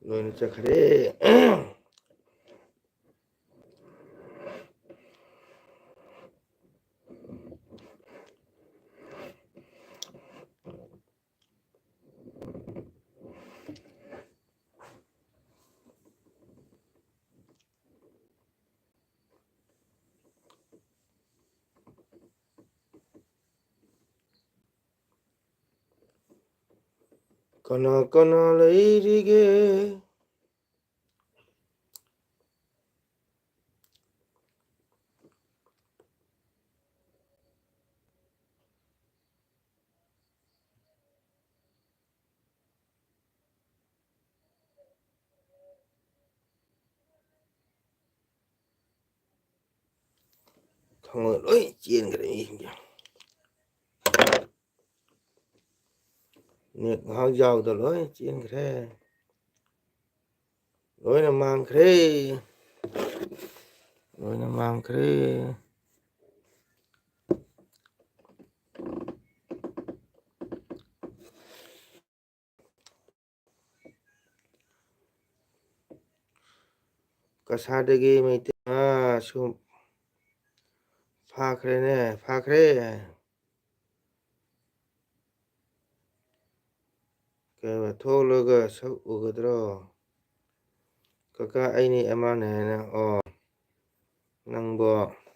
ꯂꯣꯏꯅ ꯆꯠꯈ꯭ꯔꯦ꯫ ꯀꯅꯥ ꯀꯅꯥ ꯂꯩꯔꯤꯒꯦ? ꯈꯪꯉꯣꯏ, ꯂꯣꯏ ꯆꯦꯟꯈ꯭ꯔꯦ ꯃꯤꯁꯤꯡꯁꯦ꯫ ꯅꯦꯠ ꯉꯥꯏꯍꯥꯛ ꯌꯥꯎꯗ ꯂꯣꯏ ꯆꯦꯟꯈ꯭ꯔꯦ꯫ ꯂꯣꯏꯅ ꯃꯥꯡꯈ꯭ꯔꯦ꯫ ꯂꯣꯏꯅ ꯃꯥꯡꯈ꯭ꯔꯦ꯫ ꯀꯁꯥꯔꯗꯒꯤ ꯃꯩꯇꯩ ꯉꯥ ꯁꯨꯝ ꯐꯥꯈ꯭ꯔꯦꯅꯦ, ꯐꯥꯈ꯭ꯔꯦ꯫ ꯀꯩꯕ, ꯊꯣꯛꯂꯒ ꯁꯛ ꯎꯒꯗ꯭ꯔꯣ? ꯀꯀꯥ, ꯑꯩꯅꯤ ꯑꯃꯅꯦ ꯍꯥꯏꯅ꯫ ꯑꯣ, ꯅꯪꯕꯣ꯫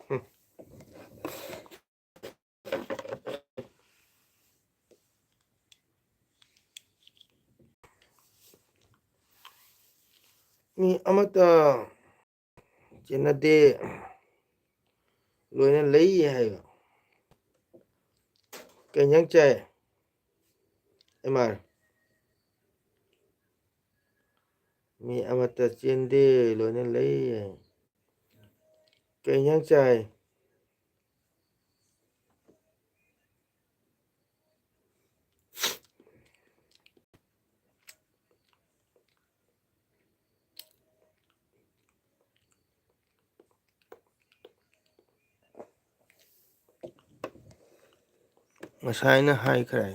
ꯍꯨꯝ꯫ ꯃꯤ ꯑꯃꯠꯇ ꯆꯦꯟꯅꯗꯦ, ꯂꯣꯏꯅ ꯂꯩ ꯍꯥꯏꯕ꯫ ꯀꯩ ꯏꯟꯖꯥꯡ ꯆꯥꯏ? M R. ꯃꯤ ꯑꯃꯠꯇ ꯆꯦꯟꯗꯦ, ꯂꯣꯏꯅ ꯂꯩ꯫ ꯀꯩ ꯏꯟꯖꯥꯡ ꯆꯥꯏ? ꯉꯁꯥꯏꯅ ꯍꯥꯏꯈ꯭ꯔꯦ꯫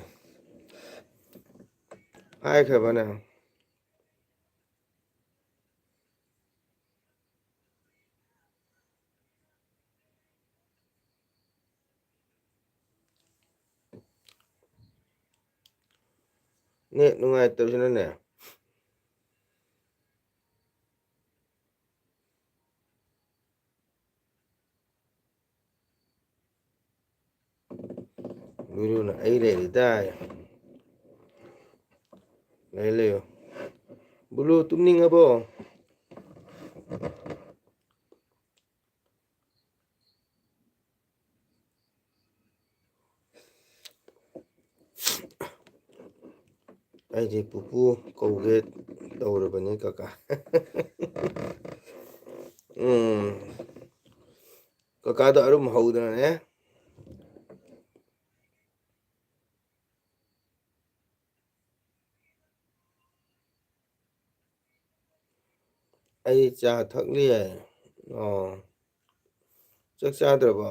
ꯍꯥꯏꯈ꯭ꯔꯕꯅꯦ꯫ ꯅꯦꯠ ꯅꯨꯡꯉꯥꯏꯇꯕꯁꯤꯅꯅꯦ꯫ ꯕꯨꯂꯨꯅ ꯑꯩ ꯂꯩꯔꯤꯗꯥꯏ꯫ ꯂꯩ ꯂꯩꯌꯨ꯫ ꯕꯨꯂꯨ ꯇꯨꯝꯅꯤꯡꯉꯕꯣ? ꯑꯩꯗꯤ ꯄꯨꯄꯨ ꯀꯧꯒꯦ ꯇꯧꯔꯕꯅꯤ ꯀꯀꯥ꯫ ꯎꯝ꯫ ꯀꯀꯥꯗꯣ ꯑꯔꯨꯝ ꯍꯧꯗꯅꯅꯦ꯫ ꯑꯩ ꯆꯥ ꯊꯛꯂꯤ ꯍꯥꯏ꯫ ꯑꯣ꯫ ꯆꯥꯛ ꯆꯥꯗ꯭ꯔꯕꯣ?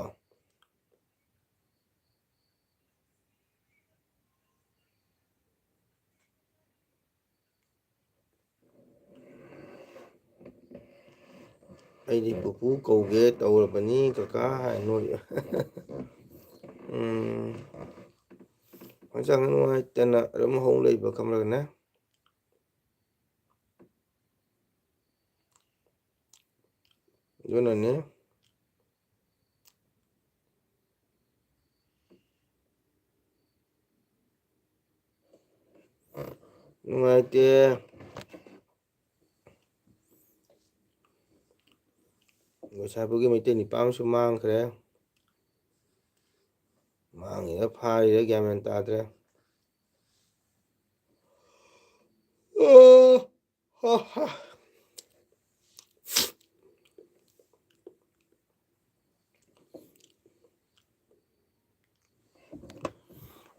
ꯑꯩꯗꯤ ꯄꯨꯄꯨ ꯀꯧꯒꯦ ꯇꯧꯔꯕꯅꯤ ꯀꯀꯥ ꯍꯥꯏ ꯅꯣꯏ꯫ ꯎꯝ꯫ ꯍꯛꯆꯥꯡ ꯅꯨꯡꯉꯥꯏꯇꯅ ꯑꯗꯨꯝ ꯍꯧ ꯂꯩꯕ ꯈꯪꯂꯒꯅꯦ꯫ ꯑꯗꯨꯅꯅꯦ꯫ ꯅꯨꯡꯉꯥꯏꯇꯦ꯫ ꯉꯁꯥꯏꯕꯨꯒꯤ ꯃꯩꯇꯩ ꯅꯤꯄꯥ ꯑꯃꯁꯨ ꯃꯥꯡꯈ꯭ꯔꯦ꯫ ꯃꯥꯡꯉꯤꯔ ꯐꯥꯔꯤꯔ ꯒ꯭ꯌꯥꯟ ꯃꯦꯟ ꯇꯥꯗ꯭ꯔꯦ꯫ ꯑꯣ, ꯍꯣ, ꯍꯥ꯫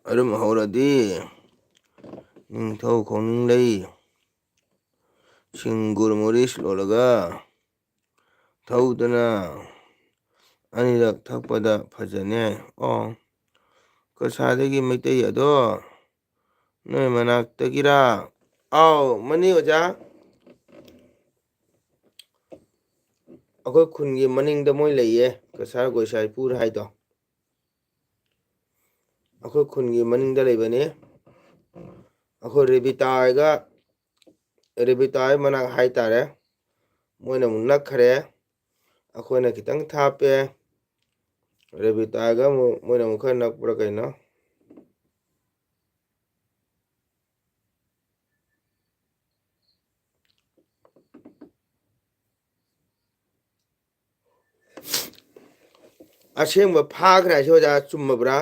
ꯑꯗꯨꯝ ꯍꯧꯔꯗꯤ ꯅꯤꯡꯊꯧ ꯈꯣꯡꯅꯤꯡꯂꯩ ꯁꯤꯡ ꯒꯨꯔ ꯃꯣꯔꯤꯁ ꯂꯣꯜꯂꯒ ꯊꯧꯗꯅ ꯑꯅꯤꯔꯛ ꯊꯛꯄꯗ ꯐꯖꯅꯤ꯫ ꯑꯣ, ꯀꯁꯥꯗꯒꯤ ꯃꯩꯇꯩ ꯑꯗꯣ ꯅꯣꯏ ꯃꯅꯥꯛꯇꯒꯤꯔꯥ? ꯑꯥꯎ, ꯃꯅꯤ ꯑꯣꯖꯥ꯫ ꯑꯩꯈꯣꯏ ꯈꯨꯟꯒꯤ ꯃꯅꯤꯡꯗ ꯃꯣꯏ ꯂꯩꯌꯦ, ꯀꯁꯥꯔ ꯒꯣꯁꯥꯏꯄꯨꯔ ꯍꯥꯏꯗꯣ꯫ ꯑꯩꯈꯣꯏ ꯈꯨꯟꯒꯤ ꯃꯅꯤꯡꯗ ꯂꯩꯕꯅꯤ꯫ ꯑꯩꯈꯣꯏ ꯔꯦꯕꯤꯇꯥ ꯍꯣꯏꯒ, ꯔꯦꯕꯤꯇꯥ ꯍꯣꯏ ꯃꯅꯥꯛ ꯍꯥꯏꯇꯥꯔꯦ꯫ ꯃꯣꯏꯅ ꯑꯃꯨꯛ ꯅꯛꯈ꯭ꯔꯦ, ꯑꯩꯈꯣꯏꯅ ꯈꯤꯇꯪ ꯊꯥꯞꯄꯦ꯫ ꯔꯦꯕꯤꯇꯥꯒ ꯑꯃꯨꯛ, ꯃꯣꯏꯅ ꯑꯃꯨꯛ ꯈꯔ ꯅꯛꯄ꯭ꯔꯥ ꯀꯩꯅꯣ꯫ ꯑꯁꯦꯡꯕ ꯐꯥꯈ꯭ꯔꯦ ꯍꯥꯏꯁꯦ ꯑꯣꯖꯥ, ꯆꯨꯝꯃꯕ꯭ꯔꯥ?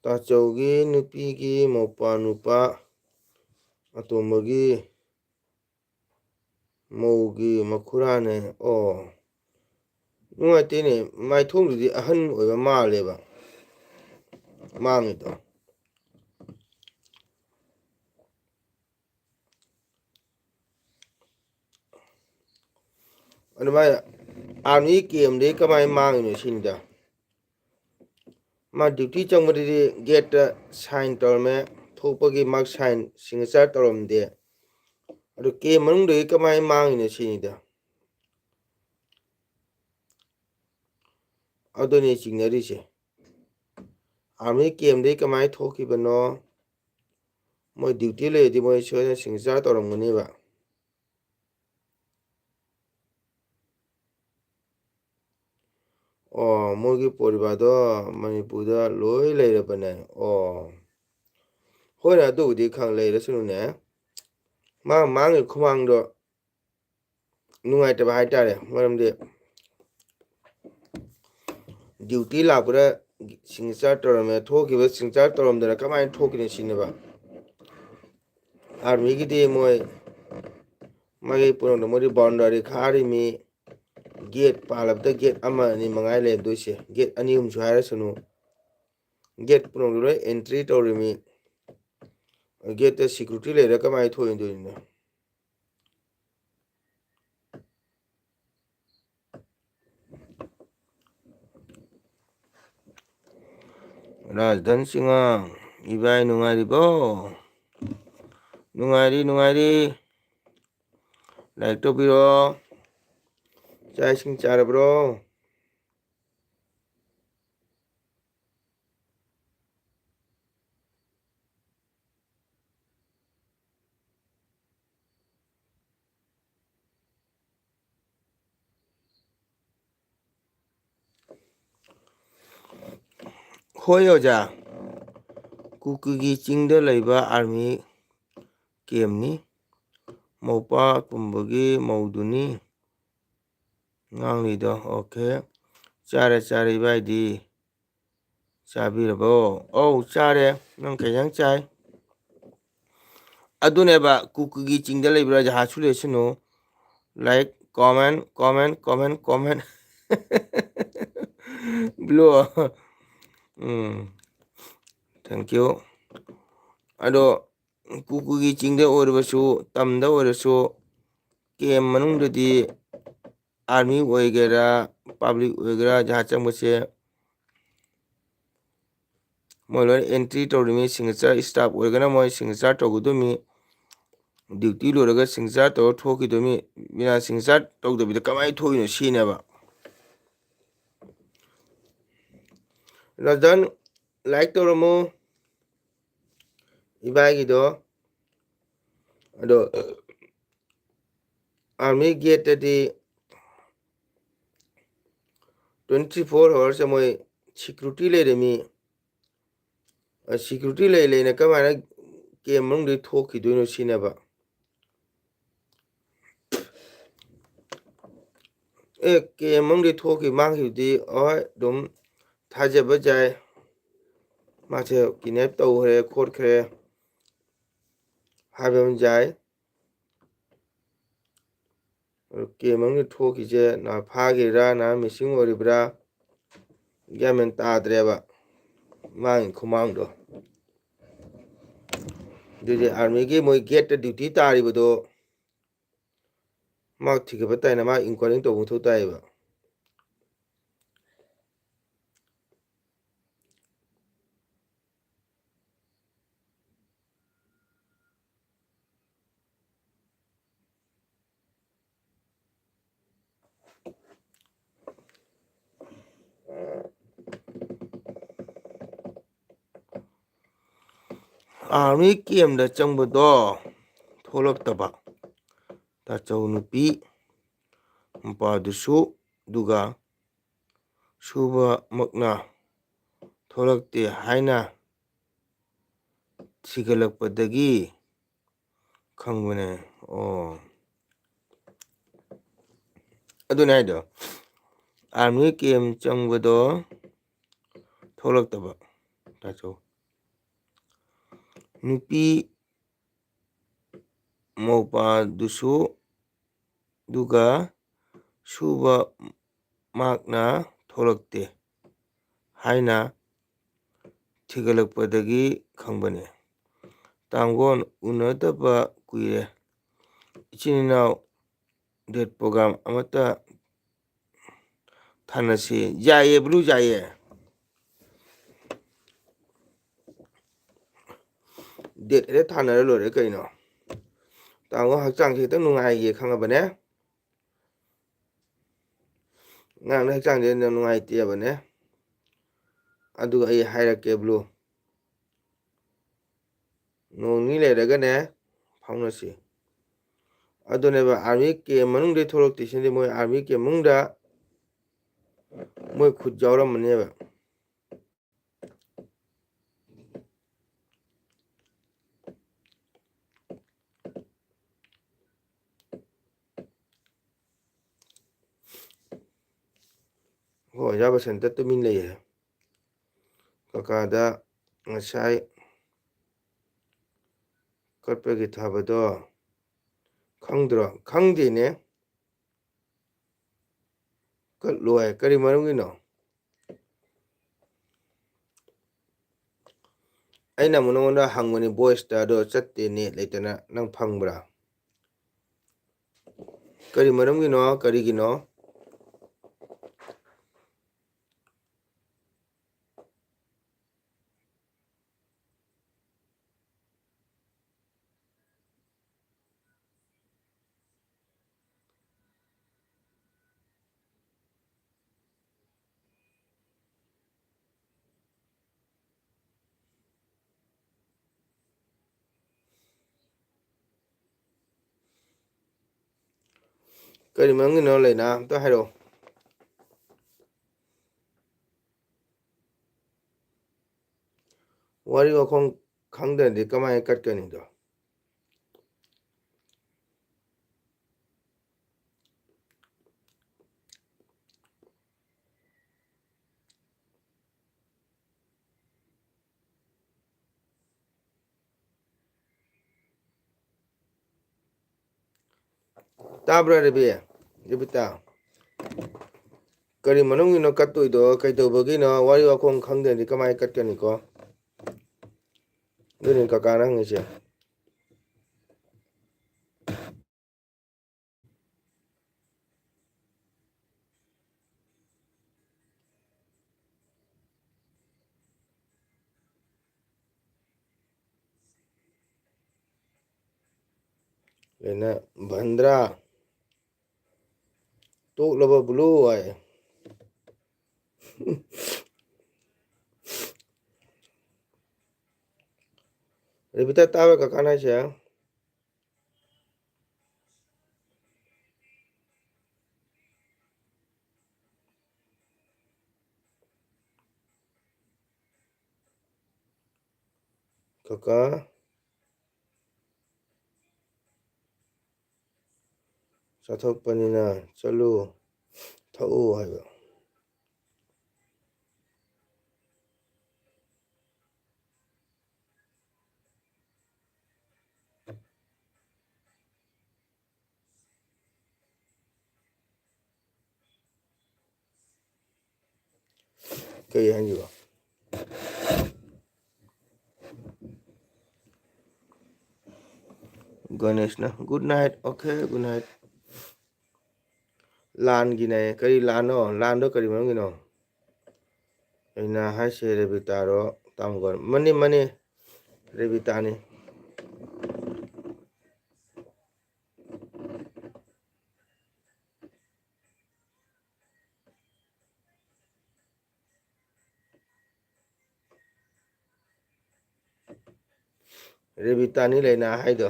ꯇꯥꯆꯧꯒꯤ ꯅꯨꯄꯤꯒꯤ ꯃꯧꯄ꯭ꯋꯥ ꯅꯨꯄꯥ ꯑꯇꯣꯝꯕꯒꯤ ꯃꯧꯒꯤ ꯃꯈꯨꯔꯥꯅꯦ꯫ ꯑꯣ, ꯅꯨꯡꯉꯥꯏꯇꯦꯅꯦ꯫ ꯃꯥꯏꯊꯣꯡꯗꯨꯗꯤ ꯑꯍꯟ ꯑꯣꯏꯕ ꯃꯥꯜꯂꯦꯕ ꯃꯥꯡꯉꯤꯗꯣ꯫ ꯑꯗꯨꯃꯥꯏꯅ ꯑꯥꯔꯃꯤ ꯀꯦꯝꯗꯒꯤ ꯀꯃꯥꯏꯅ ꯃꯥꯡꯉꯤꯅꯣ ꯁꯤꯅꯤꯗ꯫ ꯃꯥ ꯗ꯭ꯌꯨꯇꯤ ꯆꯪꯕꯗꯗꯤ ꯒꯦꯠꯇ ꯁꯥꯏꯟ ꯇꯧꯔꯝꯃꯦ, ꯊꯣꯛꯄꯒꯤ ꯃꯥ ꯁꯥꯏꯟ, ꯁꯤꯒꯅꯦꯆꯔ ꯇꯧꯔꯝꯗꯦ꯫ ꯑꯗꯨ ꯀꯦꯝ ꯃꯅꯨꯡꯗꯒꯤ ꯀꯃꯥꯏꯅ ꯃꯥꯡꯉꯤꯅꯣ ꯁꯤꯅꯤꯗ꯫ ꯑꯗꯨꯅꯤ ꯆꯤꯡꯅꯔꯤꯁꯦ꯫ ꯑꯥꯔꯃꯤ ꯀꯦꯝꯗꯒꯤ ꯀꯃꯥꯏꯅ ꯊꯣꯛꯈꯤꯕꯅꯣ? ꯃꯣꯏ ꯗ꯭ꯌꯨꯇꯤ ꯂꯩꯔꯗꯤ ꯃꯣꯏ ꯁꯣꯏꯗꯅ ꯁꯤꯒꯅꯦꯆꯔ ꯇꯧꯔꯝꯒꯅꯦꯕ꯫ ꯑꯣ, ꯃꯣꯏꯒꯤ ꯄꯣꯔꯤꯕꯥꯗꯣ ꯃꯅꯤꯄꯨꯔꯗ ꯂꯣꯏ ꯂꯩꯔꯕꯅꯦ꯫ ꯑꯣ, ꯍꯣꯏꯅꯦ, ꯑꯗꯨꯕꯨꯗꯤ ꯈꯪ ꯂꯩꯔꯁꯅꯨꯅꯦ꯫ ꯃꯥ ꯃꯥꯡꯒꯤ ꯈꯨꯃꯥꯡꯗꯣ ꯅꯨꯡꯉꯥꯏꯇꯕ ꯍꯥꯏꯇꯥꯔꯦ꯫ ꯃꯔꯝꯗꯤ duty ꯂꯥꯛꯄꯗ signature ꯇꯧꯔꯝꯃꯦ, ꯊꯣꯛꯈꯤꯕ signature ꯇꯧꯔꯝꯗꯅ ꯀꯃꯥꯏꯅ ꯊꯣꯛꯈꯤꯅꯣ ꯁꯤꯅꯦꯕ꯫ Army ꯒꯤꯗꯤ ꯃꯣꯏ ꯃꯥꯒꯤ ꯄꯨꯔꯛꯗ ꯃꯣꯏꯗꯤ boundary ꯈꯥꯔꯤꯃꯤ꯫ Gate ꯄꯥꯜꯂꯕꯗ gate ꯑꯃ ꯑꯅꯤ ꯃꯉꯥꯏ ꯂꯩꯔꯝꯗꯣꯏꯁꯦ, gate ꯑꯅꯤ ꯑꯍꯨꯝꯁꯨ ꯍꯥꯏꯔꯁꯅꯨ꯫ Gate ꯄꯨꯝꯅꯃꯛꯇ ꯂꯣꯏ entry ꯇꯧꯔꯤꯃꯤ꯫ Gate ꯇ security ꯂꯩꯔ ꯀꯃꯥꯏꯅ ꯊꯣꯛꯏꯗꯣꯏꯅꯣ? ꯔꯥꯖꯙꯟ ꯆꯤꯉꯥꯡ, ꯏꯕꯥꯏ ꯅꯨꯡꯉꯥꯏꯔꯤꯕꯣ? ꯅꯨꯡꯉꯥꯏꯔꯤ, ꯅꯨꯡꯉꯥꯏꯔꯤ꯫ Like ꯇꯧꯕꯤꯔꯣ꯫ ꯆꯥꯛ ꯏꯁꯤꯡ ꯆꯥꯔꯕ꯭ꯔꯣ? ꯍꯣꯏ ꯑꯣꯖꯥ, ꯀꯨꯀꯤꯒꯤ ꯆꯤꯡꯗ ꯂꯩꯕ army camp ꯅꯤ꯫ ꯃꯧꯄꯥ ꯀꯨꯝꯕꯒꯤ ꯃꯧꯗꯨꯅꯤ ꯉꯥꯡꯂꯤꯗꯣ꯫ Okay, ꯆꯥꯔꯦ ꯆꯥꯔꯦ ꯏꯕꯥꯏꯗꯤ꯫ ꯆꯥꯕꯤꯔꯕꯣ? ꯑꯧ, ꯆꯥꯔꯦ꯫ ꯅꯪ ꯀꯩ ꯏꯟꯖꯥꯡ ꯆꯥꯏ? ꯑꯗꯨꯅꯦꯕ, ꯀꯨꯀꯤꯒꯤ ꯆꯤꯡꯗ ꯂꯩꯕ꯭ꯔꯥ? ꯖꯍꯥꯖꯁꯨ ꯂꯩꯁꯅꯨ꯫ Like, comment, comment, comment, comment. Blue. Um, thank you. ꯑꯗꯣ ꯀꯨꯀꯤꯒꯤ ꯆꯤꯡꯗ ꯑꯣꯏꯔꯕꯁꯨ, ꯇꯝꯗ ꯑꯣꯏꯔꯁꯨ, camp ꯃꯅꯨꯡꯗꯗꯤ army ꯑꯣꯏꯒꯦꯔꯥ, public ꯑꯣꯏꯒꯦꯔꯥ, ꯖꯍꯥꯖ ꯆꯪꯕꯁꯦ ꯃꯣꯏ ꯂꯣꯏꯅ entry ꯇꯧꯔꯤꯃꯤ꯫ Signature, staff ꯑꯣꯏꯔꯒꯅ ꯃꯣꯏ signature ꯇꯧꯒꯗꯣꯏꯃꯤ꯫ Duty ꯂꯣꯏꯔꯒ signature ꯇꯧꯔ ꯊꯣꯛꯈꯤꯗꯣꯏꯃꯤ꯫ ꯕꯤꯅꯥ signature ꯇꯧꯗꯕꯤꯗ ꯀꯃꯥꯏꯅ ꯊꯣꯛꯏꯅꯣ ꯁꯤꯅꯦꯕ꯫ ꯔꯖꯟ, like ꯇꯧꯔꯝꯃꯨ ꯏꯕꯥꯏꯒꯤꯗꯣ꯫ ꯑꯗꯣ army gate ꯇꯗꯤ twenty four hours ꯃꯣꯏ security ꯂꯩꯔꯦ꯫ ꯃꯤ security ꯂꯩ ꯂꯩꯅ ꯀꯃꯥꯏꯅ camp ꯃꯅꯨꯡꯗꯒꯤ ꯊꯣꯛꯈꯤꯗꯣꯏꯅꯣ ꯁꯤꯅꯦꯕ꯫ ꯑꯦ, camp ꯃꯅꯨꯡꯗꯒꯤ ꯊꯣꯛꯈꯤ ꯃꯥꯡꯈꯤꯕꯗꯤ ꯍꯣꯏ ꯑꯗꯨꯝ ꯊꯥꯖꯕ ꯌꯥꯏ꯫ ꯃꯥꯁꯦ kidnap ꯇꯧꯈ꯭ꯔꯦ ꯈꯣꯠꯈ꯭ꯔꯦ ꯍꯥꯏꯕ ꯑꯃ ꯌꯥꯏ꯫ Camp ꯃꯅꯨꯡꯗꯒꯤ ꯊꯣꯛꯈꯤꯁꯦ ꯅꯥ ꯐꯥꯈꯤꯔꯥ ꯅꯥ missing ꯑꯣꯏꯔꯤꯕ꯭ꯔꯥ ꯒ꯭ꯌꯥꯟ ꯃꯦꯟ ꯇꯥꯗ꯭ꯔꯦꯕ ꯃꯥꯒꯤ ꯈꯨꯃꯥꯡꯗꯣ꯫ ꯑꯗꯨꯗꯤ army ꯒꯤ ꯃꯣꯏ gate ꯇ duty ꯇꯥꯔꯤꯕꯗꯣ ꯃꯥ ꯊꯤꯒꯠꯄ ꯇꯥꯏꯅ ꯃꯥ inquiry ꯇꯧꯕ ꯃꯊꯧ ꯇꯥꯏꯌꯦꯕ꯫ Army camp ꯇ ꯆꯪꯕꯗꯣ ꯊꯣꯛꯂꯛꯇꯕ ꯇꯥꯆꯧ ꯅꯨꯄꯤ ꯃꯄꯥꯗꯨꯁꯨ, ꯑꯗꯨꯒ ꯁꯨꯕꯃꯛꯅ ꯊꯣꯛꯂꯛꯇꯦ ꯍꯥꯏꯅ ꯊꯤꯒꯠꯂꯛꯄꯗꯒꯤ ꯈꯪꯕꯅꯦ꯫ ꯑꯣ, ꯑꯗꯨꯅꯦ ꯍꯥꯏꯗꯣ, army camp ꯆꯪꯕꯗꯣ ꯊꯣꯛꯂꯛꯇꯕ ꯇꯥꯆꯧ ꯅꯨꯄꯤ ꯃꯧꯄꯥꯗꯨꯁꯨ, ꯑꯗꯨꯒ ꯁꯨꯕ ꯃꯥꯛꯅ ꯊꯣꯛꯂꯛꯇꯦ ꯍꯥꯏꯅ ꯊꯤꯒꯠꯂꯛꯄꯗꯒꯤ ꯈꯪꯕꯅꯤ꯫ ꯇꯥꯡꯒꯣꯟ, ꯎꯅꯗꯕ ꯀꯨꯏꯔꯦ꯫ ꯏꯆꯤꯟ ꯏꯅꯥꯎ date program ꯑꯃꯠꯇ ꯊꯥꯅꯁꯤ꯫ ꯌꯥꯏꯌꯦ blue, ꯌꯥꯏꯌꯦ꯫ Date ꯍꯦꯛꯇ ꯊꯥꯅꯔ ꯂꯣꯏꯔꯦ ꯀꯩꯅꯣ꯫ ꯇꯥꯃꯣ ꯍꯛꯆꯥꯡꯁꯦ ꯈꯤꯇꯪ ꯅꯨꯡꯉꯥꯏꯒꯦ ꯈꯪꯉꯕꯅꯦ꯫ ꯑꯉꯥꯡꯅ ꯍꯛꯆꯥꯡꯁꯦ ꯅꯨꯡꯉꯥꯏꯇꯦꯕꯅꯦ꯫ ꯑꯗꯨꯒ ꯑꯩ ꯍꯥꯏꯔꯛꯀꯦ blue꯫ ꯅꯣꯡ ꯅꯤꯅꯤ ꯂꯩꯔꯒꯅꯦ ꯐꯥꯎꯅꯁꯤ꯫ ꯑꯗꯨꯅꯦꯕ army camp ꯃꯅꯨꯡꯗꯩ ꯊꯣꯛꯂꯛꯇ꯭ꯔꯤꯁꯤꯅꯗꯤ ꯃꯣꯏ army camp ꯃꯅꯨꯡꯗ ꯃꯣꯏ ꯈꯨꯠ ꯌꯥꯎꯔꯝꯃꯅꯦꯕ꯫ ꯍꯣꯏ, ꯑꯣꯖꯥ ꯕꯁꯟꯇ ꯇꯨꯃꯤꯟ ꯂꯩꯌꯦ꯫ ꯀꯀꯥꯗ ꯉꯁꯥꯏ ꯀꯠꯄꯒꯤ ꯊꯥꯕꯗꯣ ꯈꯪꯗ꯭ꯔꯣ? ꯈꯪꯗꯦꯅꯦ꯫ ꯀꯠꯂꯣꯏ꯫ ꯀꯔꯤ ꯃꯔꯝꯒꯤꯅꯣ? ꯑꯩꯅ ꯑꯃꯨꯛ ꯅꯉꯣꯟꯗ ꯍꯪꯕꯅꯤ voiceꯇ, ꯑꯗꯣ ꯆꯠꯇꯦ, net ꯂꯩꯇꯅ꯫ ꯅꯪ ꯐꯪꯕ꯭ꯔꯥ? ꯀꯔꯤ ꯃꯔꯝꯒꯤꯅꯣ? ꯀꯔꯤꯒꯤꯅꯣ? ꯀꯔꯤ ꯃꯔꯝꯒꯤꯅꯣ, ꯂꯩꯅꯥ? ꯑꯝꯇ ꯍꯥꯏꯔꯛꯑꯣ꯫ ꯋꯥꯔꯤ ꯋꯥꯈꯣꯡ ꯈꯪꯗ꯭ꯔꯗꯤ ꯀꯃꯥꯏꯅ ꯀꯠꯀꯅꯤꯗꯣ? ꯇꯥꯕ꯭ꯔꯥ, ꯔꯦꯕꯤ? ꯔꯦꯕꯤꯇꯥ? ꯀꯔꯤ ꯃꯅꯨꯡꯒꯤꯅꯣ ꯀꯠꯇꯣꯏꯗꯣ? ꯀꯩꯗꯧꯕꯒꯤꯅꯣ? ꯋꯥꯔꯤ ꯋꯥꯈꯣꯡ ꯈꯪꯗ꯭ꯔꯗꯤ ꯀꯃꯥꯏꯅ ꯀꯠꯀꯅꯤꯀꯣ? ꯑꯗꯨꯅꯤ ꯀꯀꯥꯅ ꯍꯪꯉꯤꯁꯦ꯫ ꯂꯩꯅ ꯚꯟꯗ꯭ꯔꯥ ꯇꯣꯛꯂꯕ ꯕ꯭ꯂꯨ ꯍꯥꯏ꯫ ꯔꯦꯕꯤꯇꯥ, ꯇꯥꯕ꯭ꯔꯥ ꯀꯀꯥꯅ ꯍꯥꯏꯁꯦ? ꯀꯀꯥ ꯆꯥꯊꯣꯛꯄꯅꯤꯅ ꯆꯠꯂꯨ, ꯊꯛꯎ ꯍꯥꯏꯕ꯫ ꯀꯩ ꯍꯥꯏꯈꯤꯕ? ꯒꯅꯦꯁꯅ, "Good night." Okay, good night. ꯂꯥꯟꯒꯤꯅꯦ꯫ ꯀꯔꯤ ꯂꯥꯟꯅꯣ? ꯂꯥꯟꯗꯣ ꯀꯔꯤ ꯃꯔꯝꯒꯤꯅꯣ? ꯑꯩꯅ ꯍꯥꯏꯁꯦ ꯔꯦꯕꯤꯇꯥꯔꯣ, ꯇꯥꯃꯣꯒꯣꯔꯣ? Money, money, ꯔꯦꯕꯤꯇꯥꯅꯤ꯫ ꯔꯦꯕꯤꯇꯥꯅꯤ ꯂꯩꯅꯥ ꯍꯥꯏꯗꯣ꯫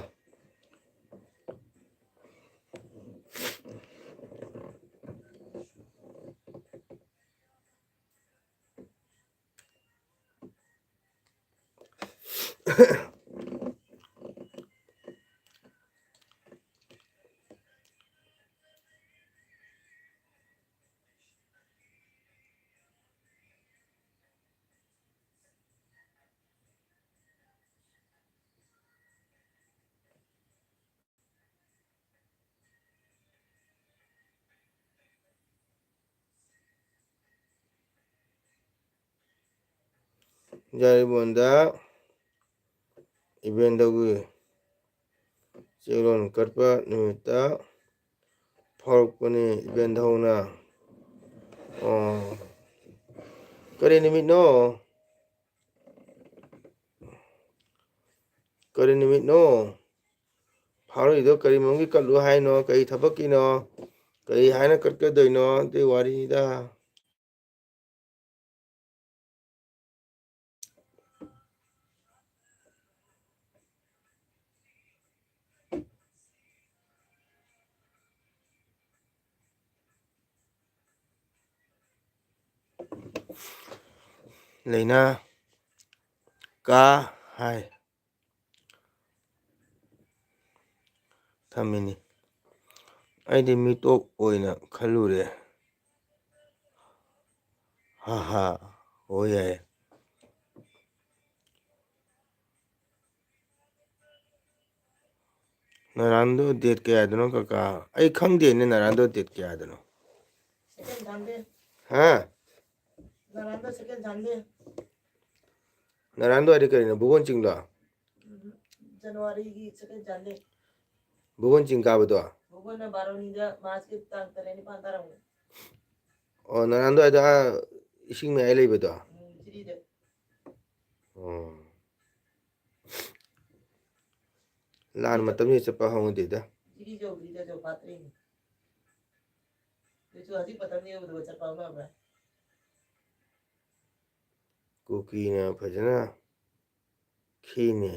ꯌꯥꯏꯔꯤꯄꯣꯛꯗ ꯏꯕꯦꯟꯗꯧꯒꯤ ꯆꯦꯛꯂꯣꯟ ꯀꯠꯄ ꯅꯨꯃꯤꯠꯇ ꯐꯥꯎꯔꯛꯄꯅꯤ ꯏꯕꯦꯟꯗꯧꯅ꯫ ꯑꯣ, ꯀꯔꯤ ꯅꯨꯃꯤꯠꯅꯣ? ꯀꯔꯤ ꯅꯨꯃꯤꯠꯅꯣ? ꯐꯥꯎꯔꯛꯏꯗꯣ ꯀꯔꯤ ꯃꯔꯝꯒꯤ ꯀꯠꯂꯨ ꯍꯥꯏꯅꯣ? ꯀꯔꯤ ꯊꯕꯛꯀꯤꯅꯣ? ꯀꯔꯤ ꯍꯥꯏꯅ ꯀꯠꯀꯗꯣꯏꯅꯣ? ꯑꯗꯨꯏ ꯋꯥꯔꯤꯅꯤꯗ꯫ ꯂꯩꯅꯥ ꯀꯥ ꯍꯥꯏ꯫ ꯊꯝꯃꯤꯅꯤ꯫ ꯑꯩꯗꯤ ꯃꯤꯇꯣꯞ ꯑꯣꯏꯅ ꯈꯜꯂꯨꯔꯦ꯫ ꯍꯥ ꯍꯥ꯫ ꯑꯣ, ꯌꯥꯏ꯫ ꯅꯔꯥꯟꯗꯣ date ꯀꯌꯥꯗꯅꯣ, ꯀꯀꯥ? ꯑꯩ ꯈꯪꯗꯦꯅꯦ, ꯅꯔꯥꯟꯗꯣ date ꯀꯌꯥꯗꯅꯣ? Second Sunday꯫ ꯍꯥ? ꯅꯔꯥꯟꯗꯣ second Sunday꯫ ꯅꯔꯥꯟꯗꯣ ꯍꯥꯏꯗꯤ ꯀꯔꯤꯅꯣ? ꯕꯨꯕꯣꯟ ꯆꯤꯡꯗꯣ? ꯎꯝ, January ꯒꯤ second Sunday꯫ ꯕꯨꯕꯣꯟ ꯆꯤꯡ ꯀꯥꯕꯗꯣ? ꯕꯨꯕꯣꯟꯅ ꯕꯥꯔꯣꯅꯤꯗ, March ꯀꯤ ꯇꯥꯡ ꯇꯔꯦꯠ ꯅꯤꯄꯥꯟ ꯀꯥꯔꯝꯒꯅꯤ꯫ ꯑꯣ, ꯅꯔꯥꯟꯗꯣ ꯍꯥꯏꯗꯣ, ꯑꯥ, ꯏꯁꯤꯡ ꯃꯌꯥꯏ ꯂꯩꯕꯗꯣ? ꯎꯝ, ꯖꯤꯔꯤꯗ꯫ ꯑꯣ꯫ ꯂꯥꯟ ꯃꯇꯝꯁꯤ ꯆꯠꯄ ꯍꯧꯅꯗꯦꯗ꯫ ꯖꯤꯔꯤ ꯌꯧꯗ꯭ꯔꯤꯗ, ꯌꯧꯐꯥꯠꯇ꯭ꯔꯤꯅꯦ꯫ ꯑꯗꯨꯁꯨ ꯍꯧꯖꯤꯛ ꯃꯇꯝ ꯌꯧꯗꯕ ꯆꯠꯄ ꯍꯧꯅꯕ꯭ꯔꯥ? ꯀꯨꯀꯤꯅ ꯐꯖꯅ ꯈꯦꯅꯦ꯫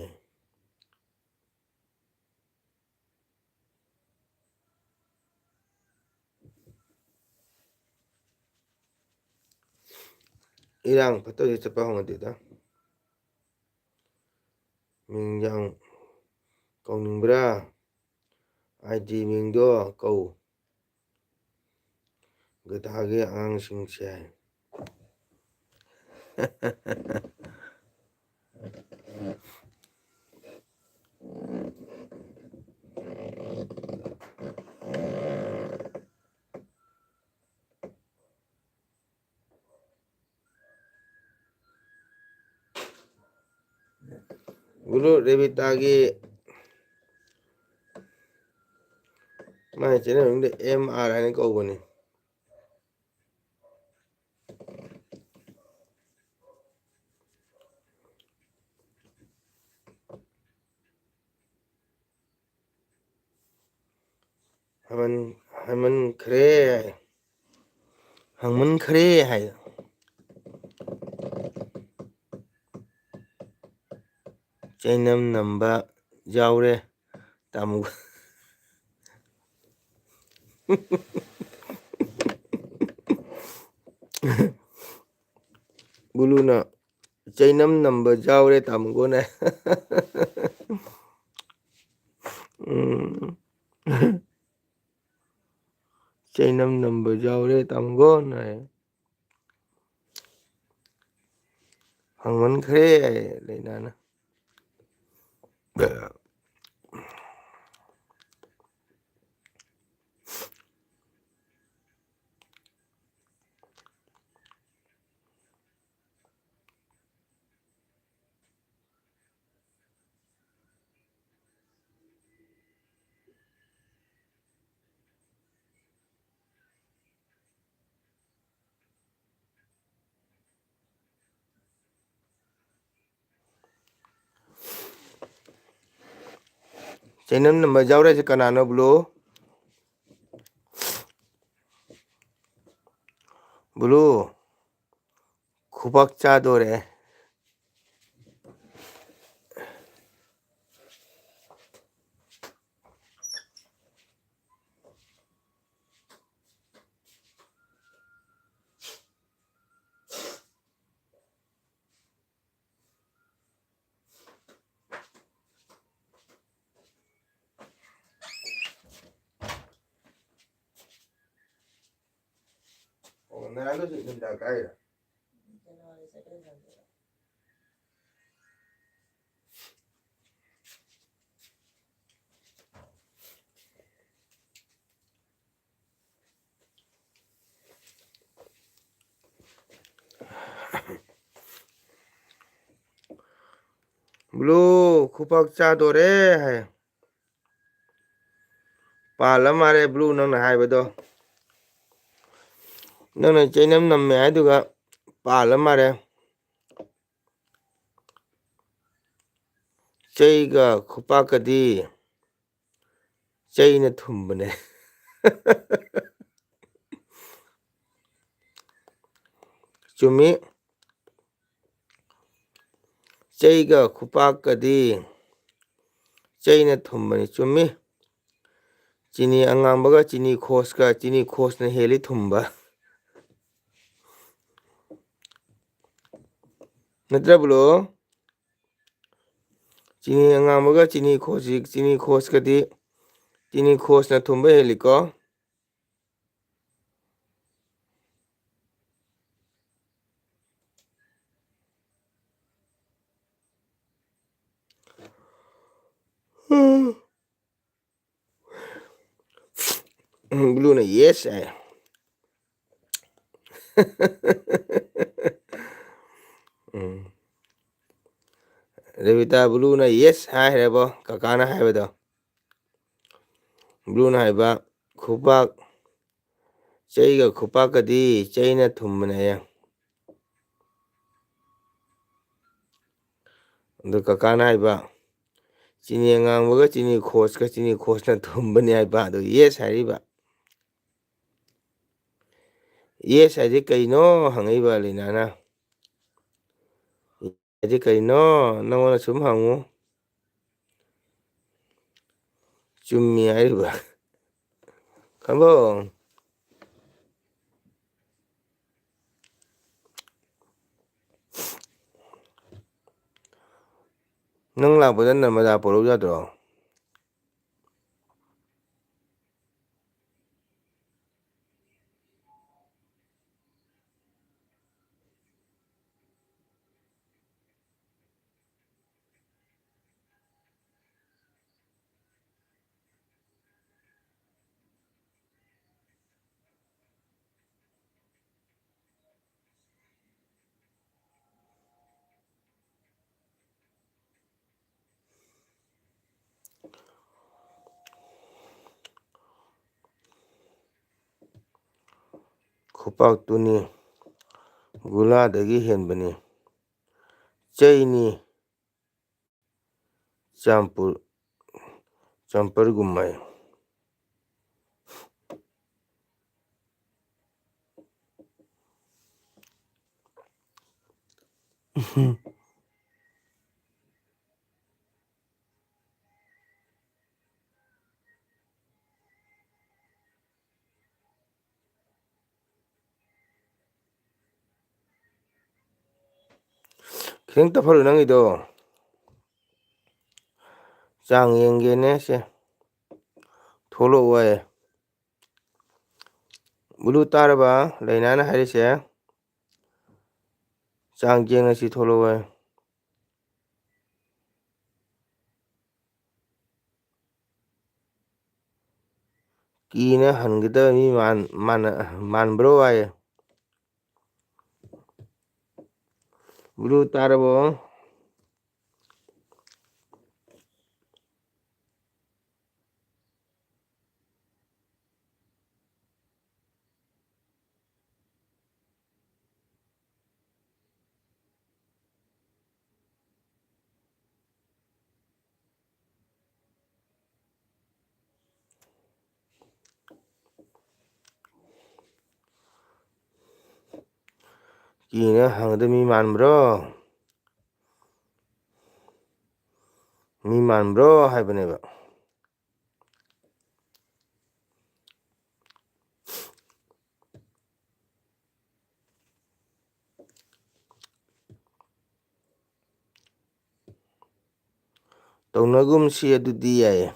ꯏꯔꯥꯡ ꯐꯠꯇꯕꯁꯦ ꯆꯠꯄ ꯍꯧꯅꯗꯦꯗ꯫ ꯃꯤꯡ ꯌꯥꯝ ꯀꯧꯅꯤꯡꯕ꯭ꯔꯥ? ID ꯃꯤꯡꯗꯣ ꯀꯧ꯫ ꯒꯙꯥꯒꯤ ꯑꯉꯥꯡꯁꯤꯡꯁꯦ꯫ ꯒꯨꯔꯨ ꯔꯦꯕꯤꯇꯥꯒꯤ ꯃꯥꯏ channel ꯃꯃꯤꯡꯗ MR ꯍꯥꯏꯅ ꯀꯧꯕꯅꯤ꯫ ꯍꯥꯏꯃꯟ-, ꯍꯥꯏꯃꯟꯈ꯭ꯔꯦ ꯍꯥꯏ꯫ ꯍꯥꯡꯃꯟꯈ꯭ꯔꯦ ꯍꯥꯏ꯫ ꯆꯩꯅꯝ ꯅꯝꯕ ꯌꯥꯎꯔꯦ, ꯇꯥꯃꯣ꯫ ꯒꯨꯂꯨꯅ ꯆꯩꯅꯝ ꯅꯝꯕ ꯌꯥꯎꯔꯦ, ꯇꯥꯃꯣꯒꯣꯅ꯫ ꯎꯝ꯫ ꯆꯩꯅꯝ ꯅꯝꯕ ꯌꯥꯎꯔꯦ ꯇꯥꯃꯣꯒꯣꯅ ꯍꯥꯏ꯫ ꯐꯪꯃꯟꯈ꯭ꯔꯦ ꯍꯥꯏ ꯂꯩꯅꯥꯅ꯫ ꯆꯩꯅꯝ ꯅꯝꯕ ꯌꯥꯎꯔꯛꯏꯁꯦ ꯀꯅꯥꯅꯣ, ꯕ꯭ꯂꯨ? ꯕ꯭ꯂꯨ, ꯈꯨꯕꯥꯛ ꯆꯥꯗꯣꯔꯦ꯫ ꯑꯣ, ꯅꯌꯥꯗꯨꯁꯨ ꯏꯟꯗꯤꯌꯥ ꯀꯥꯏꯔ? ꯕ꯭ꯂꯨ ꯈꯨꯄꯥꯛ ꯆꯥꯗꯣꯔꯦ ꯍꯥꯏ꯫ ꯄꯥꯜꯂ ꯃꯥꯜꯂꯦ ꯕ꯭ꯂꯨ ꯅꯪꯅ ꯍꯥꯏꯕꯗꯣ꯫ ꯅꯪꯅ ꯆꯩꯅꯝ ꯅꯝꯃꯦ ꯍꯥꯏꯗꯨꯒ ꯄꯥꯜꯂ ꯃꯥꯜꯂꯦ꯫ ꯆꯩꯒ ꯈꯨꯄꯥꯛꯀꯗꯤ ꯆꯩꯅ ꯊꯨꯝꯕꯅꯦ꯫ ꯆꯨꯝꯃꯤ꯫ ꯆꯩꯒ ꯈꯨꯄꯥꯛꯀꯗꯤ ꯆꯩꯅ ꯊꯨꯝꯕꯅꯤ꯫ ꯆꯨꯝꯃꯤ꯫ ꯆꯤꯅꯤ ꯑꯉꯥꯡꯕꯒ ꯆꯤꯅꯤ ꯈꯣꯁꯀ, ꯆꯤꯅꯤ ꯈꯣꯁꯅ ꯍꯦꯜꯂꯤ ꯊꯨꯝꯕ꯫ ꯅꯠꯇ꯭ꯔ ꯕ꯭ꯂꯨ? ꯆꯤꯅꯤ ꯑꯉꯥꯡꯕꯒ ꯆꯤꯅꯤ ꯈꯣꯁꯤ, ꯆꯤꯅꯤ ꯈꯣꯁꯀꯗꯤ ꯆꯤꯅꯤ ꯈꯣꯁꯅ ꯊꯨꯝꯕ ꯍꯦꯜꯂꯤꯀꯣ꯫ ꯕ꯭ꯂꯨꯅ ꯌꯦꯁ ꯍꯥꯏ꯫ ꯎꯝ꯫ ꯔꯦꯕꯤꯇꯥ, ꯕ꯭ꯂꯨꯅ ꯌꯦꯁ ꯍꯥꯏꯈ꯭ꯔꯦꯕꯣ, ꯀꯀꯥꯅ ꯍꯥꯏꯕꯗꯣ꯫ ꯕ꯭ꯂꯨꯅ ꯍꯥꯏꯕ, ꯈꯨꯄꯥꯛ, ꯆꯩꯒ ꯈꯨꯄꯥꯛꯀꯗꯤ ꯆꯩꯅ ꯊꯨꯝꯕꯅꯦ꯫ ꯑꯗꯨ ꯀꯀꯥꯅ ꯍꯥꯏꯕ, ꯆꯤꯅꯤ ꯑꯉꯥꯡꯕꯒ ꯆꯤꯅꯤ ꯈꯣꯁꯀ ꯆꯤꯅꯤ ꯈꯣꯁꯅ ꯊꯨꯝꯕꯅꯤ ꯍꯥꯏꯕ꯫ ꯑꯗꯨ ꯌꯦꯁ ꯍꯥꯏꯔꯤꯕ꯫ ꯌꯦꯁ ꯍꯥꯏꯗꯤ ꯀꯩꯅꯣ ꯍꯪꯉꯛꯏꯕ ꯂꯤꯅꯥꯅ꯫ ꯍꯥꯏꯗꯤ ꯀꯩꯅꯣ? ꯅꯪꯉꯣꯟꯗ ꯁꯨꯝ ꯍꯪꯉꯨ꯫ ꯆꯨꯝꯃꯤ ꯍꯥꯏꯔꯤꯕ꯫ ꯈꯪꯕꯣ? ꯅꯪ ꯂꯥꯛꯄꯗ ꯅꯔꯃꯗꯥ ꯄꯣꯔꯛꯎ ꯌꯥꯗ꯭ꯔꯣ? ꯈꯨꯄꯥꯛꯇꯨꯅꯤ ꯒꯨꯂꯥꯗꯒꯤ ꯍꯦꯟꯕꯅꯤ꯫ ꯆꯩꯅꯤ ꯆꯥꯝꯄꯨꯔ, ꯆꯥꯝꯄꯔꯒꯨꯝꯕ ꯍꯥꯏ꯫ ꯈꯤꯇꯪ ꯇꯞꯍꯜꯂꯨ ꯅꯪꯒꯤꯗꯣ꯫ ꯆꯥꯡ ꯌꯦꯡꯒꯦꯅꯦ ꯁꯦ꯫ ꯊꯣꯛꯂꯛꯑꯣ ꯍꯥꯏꯌꯦ꯫ ꯕ꯭ꯂꯨ ꯇꯥꯔꯕ ꯂꯩꯅꯥꯅ ꯍꯥꯏꯔꯤꯁꯦ? ꯆꯥꯡ ꯌꯦꯡꯉꯁꯤ, ꯊꯣꯛꯂꯛꯑꯣ ꯍꯥꯏ꯫ ꯀꯤꯅ ꯍꯟꯒꯗꯕ ꯃꯤ ꯃꯥꯟ-, ꯃꯥꯟꯅ-, ꯃꯥꯟꯕ꯭ꯔꯣ ꯍꯥꯏꯌꯦ꯫ ꯕ꯭ꯂꯨ ꯇꯥꯔꯕꯣ? ꯀꯤꯅ ꯍꯪꯉꯗꯤ ꯃꯤ ꯃꯥꯟꯕ꯭ꯔꯣ? ꯃꯤ ꯃꯥꯟꯕ꯭ꯔꯣ ꯍꯥꯏꯕꯅꯦꯕ꯫ ꯇꯧꯅꯒꯨꯝꯁꯤ ꯑꯗꯨꯗꯤ꯫ ꯌꯥꯏꯌꯦ꯫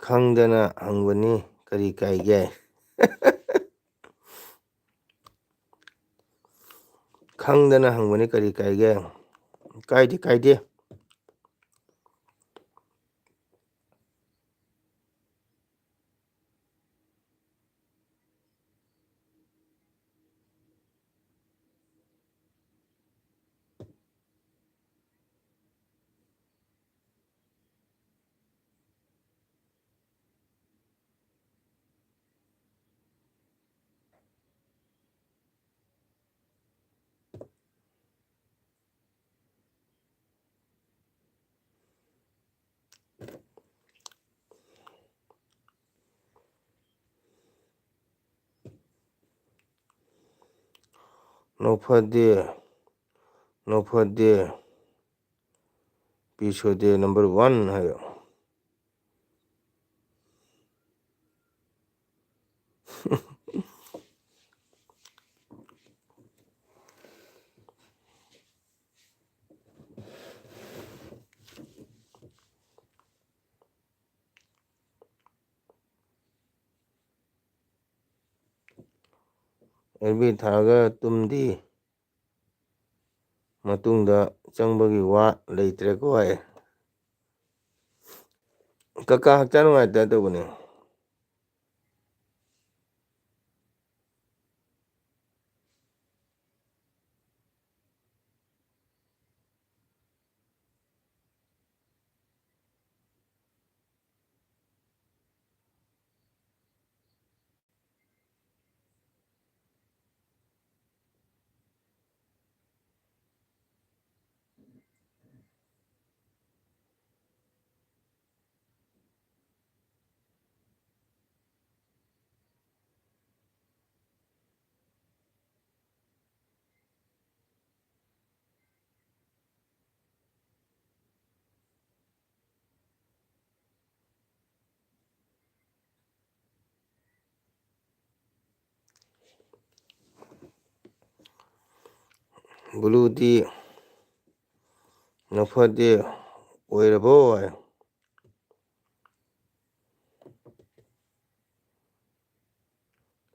ꯈꯪꯗꯅ ꯍꯪꯕꯅꯤ, ꯀꯔꯤ ꯀꯥꯏꯒꯦ? ꯈꯪꯗꯅ ꯍꯪꯕꯅꯤ, ꯀꯔꯤ ꯀꯥꯏꯒꯦ? ꯀꯥꯏꯗꯦ, ꯀꯥꯏꯗꯦ꯫ ꯅꯣꯛꯐꯗꯦ, ꯅꯣꯛꯐꯗꯦ, ꯄꯤ ꯁꯣꯗꯦ number one ꯍꯥꯏꯌꯣ꯫ ꯑꯦꯜꯕꯤ ꯊꯥꯔꯒ ꯇꯨꯝꯗꯤ꯫ ꯃꯇꯨꯡꯗ ꯆꯪꯕꯒꯤ ꯋꯥ ꯂꯩꯇ꯭ꯔꯦꯀꯣ ꯍꯥꯏ꯫ ꯀꯀꯥ ꯍꯛꯆꯥꯡ ꯅꯨꯡꯉꯥꯏꯇ ꯇꯧꯕꯅꯦ꯫ ꯕꯨꯂꯨꯗꯤ ꯅꯐꯗꯤ ꯑꯣꯏꯔꯕꯣ?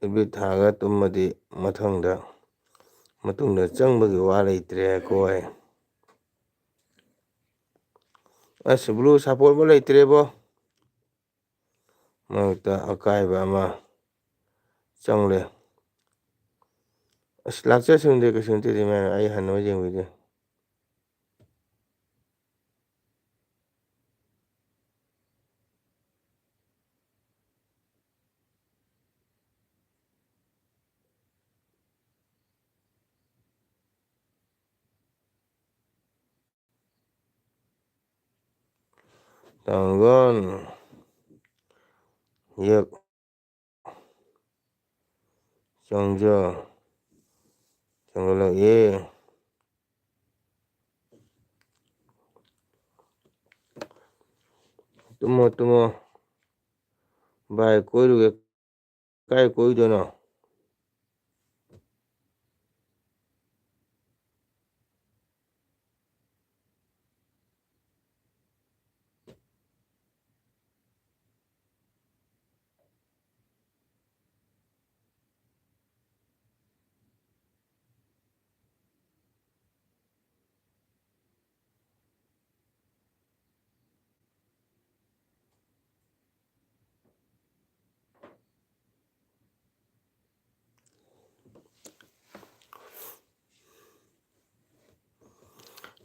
ꯏꯕꯤꯠ ꯊꯥꯒ ꯇꯨꯝꯃꯗꯤ ꯃꯊꯪꯗ, ꯃꯇꯨꯡꯗ ꯆꯪꯕꯒꯤ ꯋꯥ ꯂꯩꯇ꯭ꯔꯦ ꯀꯣꯏ꯫ ꯑꯁ, ꯕ꯭ꯂꯨ ꯁꯞꯄꯣꯔꯠꯄꯨ ꯂꯩꯇ꯭ꯔꯦꯕꯣ꯫ ꯃꯔꯛꯇ ꯑꯀꯥꯏꯕ ꯑꯃ ꯆꯪꯂꯦ꯫ ꯑꯁ, ꯂꯥꯛꯆꯁꯅꯨꯗ, ꯀꯩꯁꯨ ꯅꯠꯇꯦꯗ, ꯏꯃꯥ, ꯑꯩ ꯍꯟꯅꯕ ꯌꯦꯡꯕꯤꯒꯦ꯫ ꯇꯥꯡꯒꯣꯟ ꯌꯦꯛ ꯆꯪꯖ ꯆꯪꯒꯠꯂꯛꯏ꯫ ꯇꯨꯝꯃꯣ, ꯇꯨꯝꯃꯣ꯫ ꯚꯥꯏ ꯀꯣꯏꯔꯨꯒꯦ꯫ ꯀꯥꯏ ꯀꯣꯏꯗꯣꯏꯅꯣ?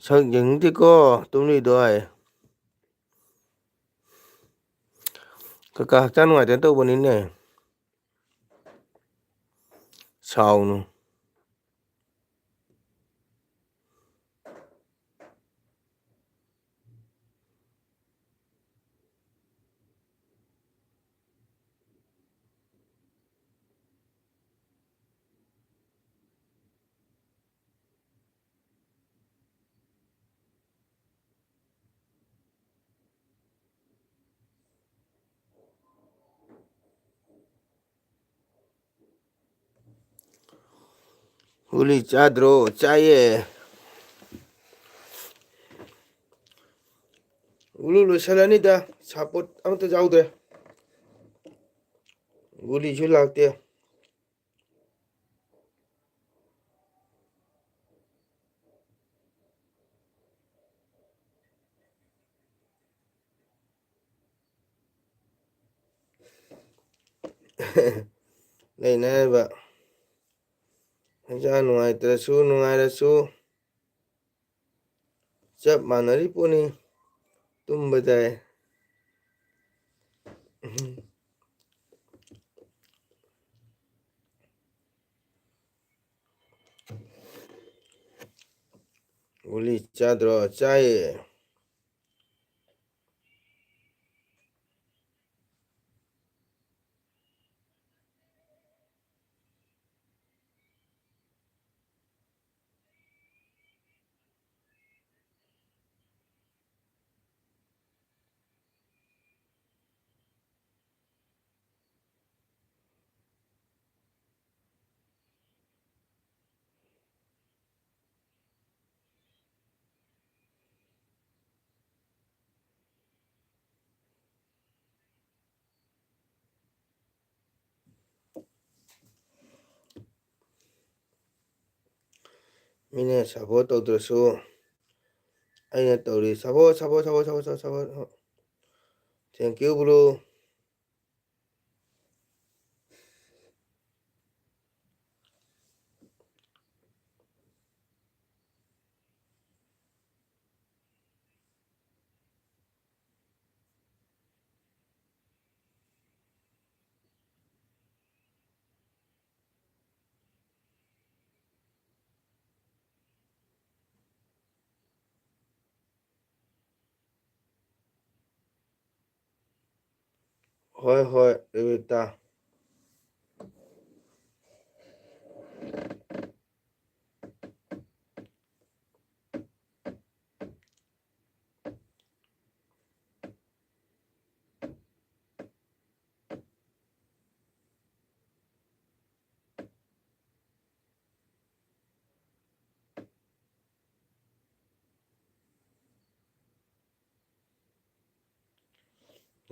ꯁꯛ ꯌꯦꯡꯅꯤꯡꯗꯦꯀꯣ, ꯇꯨꯝꯂꯤꯗꯣ ꯍꯥꯏ꯫ ꯀꯀꯥ ꯍꯛꯆꯥꯡ ꯅꯨꯡꯉꯥꯏꯇꯅ ꯇꯧꯕꯅꯤꯅꯦ꯫ ꯁꯥꯎꯅꯨ꯫ ꯒꯨꯂꯤ ꯆꯥꯗ꯭ꯔꯣ? ꯆꯥꯏꯌꯦ꯫ ꯒꯨꯂꯤ ꯂꯣꯏꯁꯜꯂꯅꯤꯗ, ꯁꯥꯄꯣꯠ ꯑꯃꯠꯇ ꯌꯥꯎꯗ꯭ꯔꯦ꯫ ꯒꯨꯂꯤꯁꯨ ꯂꯥꯛꯇꯦ꯫ ꯂꯩꯅꯔꯤꯕ ꯍꯛꯆꯥꯡ ꯅꯨꯡꯉꯥꯏꯇ꯭ꯔꯁꯨ ꯅꯨꯡꯉꯥꯏꯔꯁꯨ ꯆꯞ ꯃꯥꯟꯅꯔꯤ ꯄꯣꯠꯅꯤ꯫ ꯇꯨꯝꯕ ꯇꯥꯏ꯫ ꯒꯨꯂꯤ ꯆꯥꯗ꯭ꯔꯣ? ꯆꯥꯏꯌꯦ꯫ ꯃꯤꯅ support ꯇꯧꯗ꯭ꯔꯁꯨ ꯑꯩꯅ ꯇꯧꯔꯤ꯫ Support, support, support, support, support, support. Thank you, bro. ꯍꯣꯏ, ꯍꯣꯏ, ꯔꯦꯕꯤꯇꯥ꯫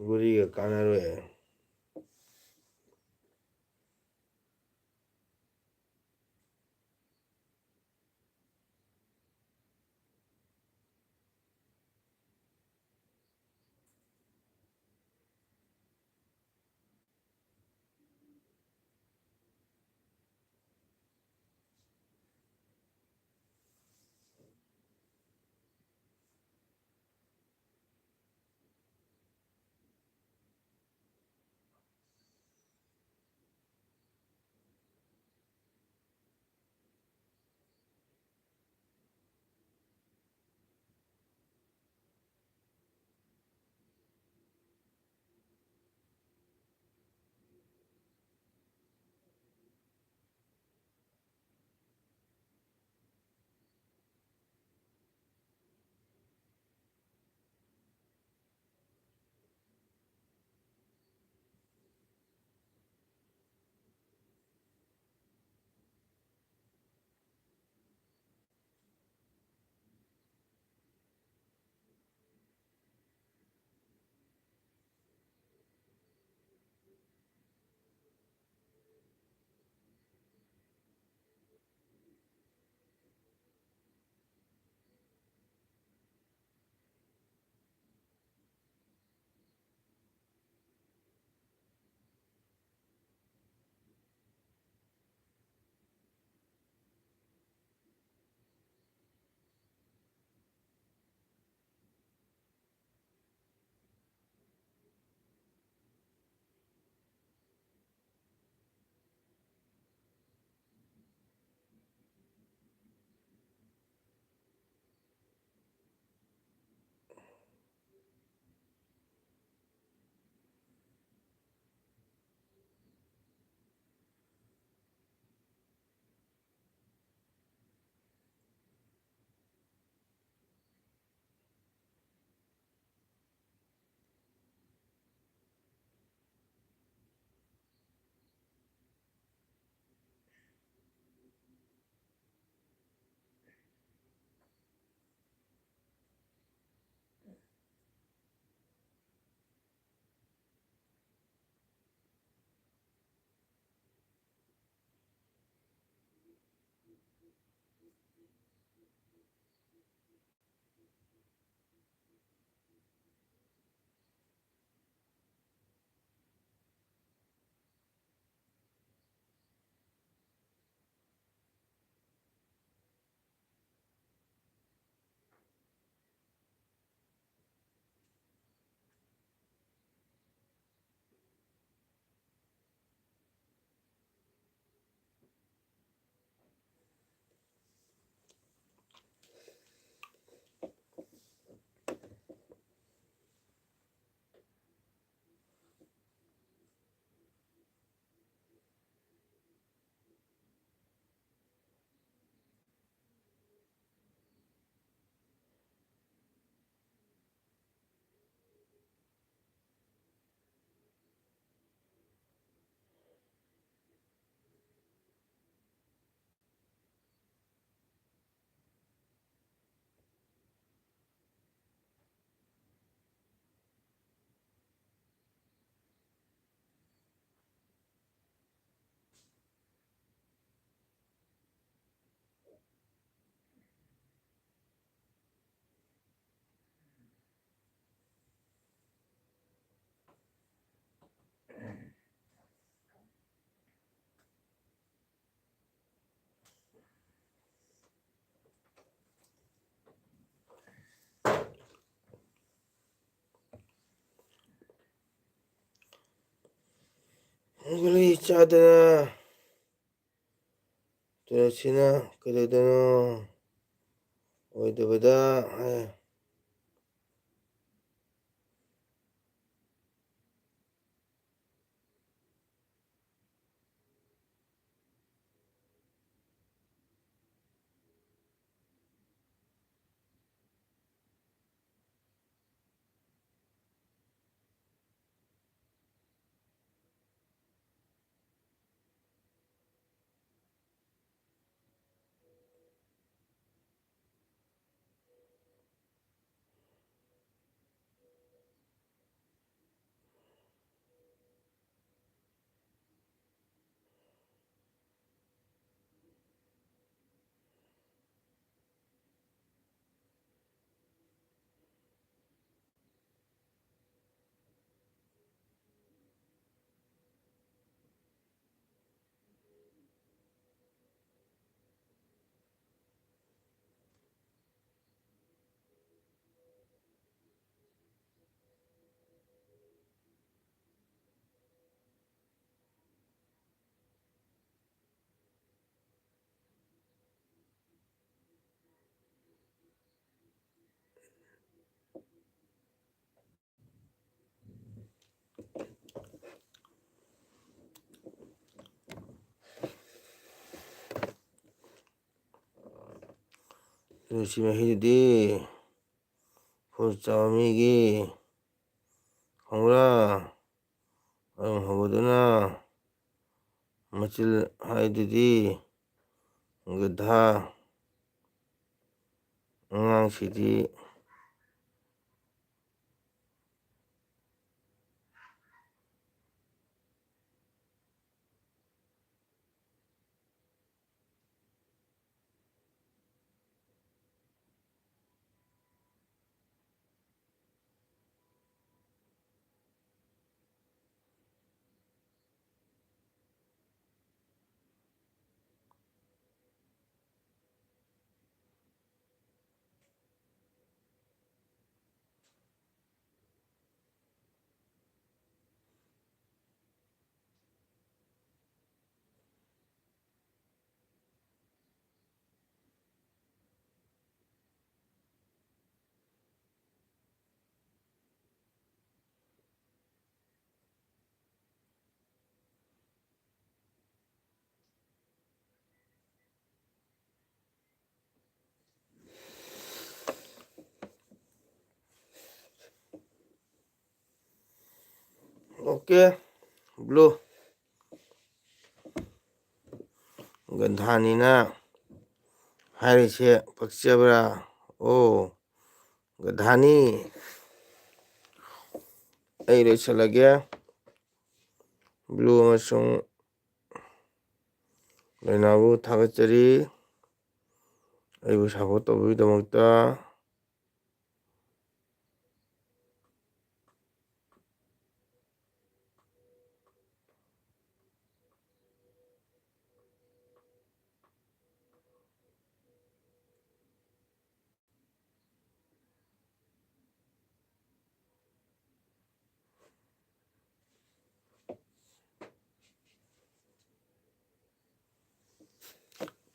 ꯒꯨꯂꯤꯒ ꯀꯥꯟꯅꯔꯣꯏ꯫ ꯒꯨꯂꯤ ꯆꯥꯗꯅ ꯇꯨꯂꯁꯤꯅ ꯀꯩꯗꯧꯗꯣꯏꯅꯣ? ꯑꯣꯏꯗꯕꯗ ꯍꯥꯏ꯫ ꯇꯨꯂꯁꯤ ꯃꯍꯤꯗꯨꯗꯤ ꯐꯨꯜ ꯆꯥꯕ ꯃꯤꯒꯤ ꯈꯣꯡꯕ꯭ꯔꯥ? ꯑꯗꯨꯝ ꯍꯧꯕꯗꯨꯅ ꯃꯆꯤꯜ ꯍꯥꯏꯗꯨꯗꯤ ꯒꯙꯥ ꯑꯉꯥꯡꯁꯤꯗꯤ꯫ Okay, blue. ꯒꯙꯥꯅꯤꯅ ꯍꯥꯏꯔꯤꯁꯦ ꯄꯛꯆꯕ꯭ꯔꯥ? ꯑꯣ, ꯒꯙꯥꯅꯤ꯫ ꯑꯩ ꯂꯣꯏꯁꯤꯜꯂꯒꯦ꯫ ꯕ꯭ꯂꯨ ꯑꯃꯁꯨꯡ ꯂꯩꯅꯥꯕꯨ ꯊꯥꯒꯠꯆꯔꯤ, ꯑꯩꯕꯨ ꯁꯞꯄꯣꯔꯠ ꯇꯧꯕꯒꯤꯗꯃꯛꯇ꯫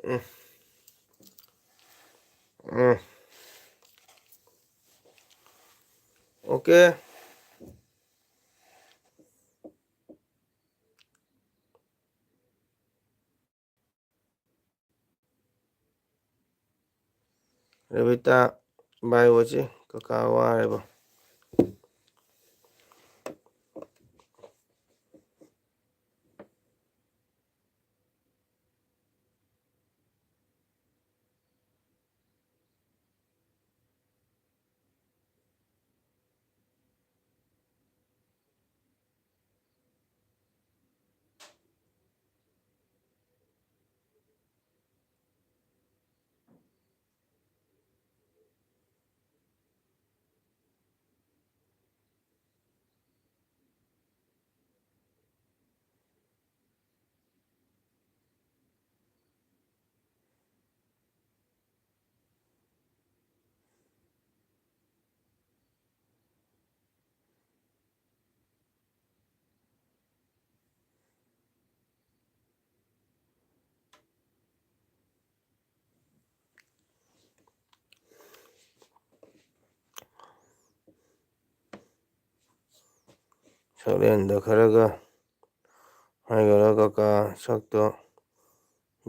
ꯎꯝ꯫ ꯎꯝ꯫ ꯑꯣꯀꯦ꯫ ꯔꯦꯕꯤꯇꯥ, ꯕꯥꯏ ꯑꯣꯏꯁꯤ, ꯀꯀꯥ ꯋꯥꯔꯦꯕ꯫ ꯁꯛꯂꯦꯟꯗ ꯈꯔꯒ ꯍꯥꯏꯈ꯭ꯔ ꯀꯀꯥ ꯁꯛꯇꯣ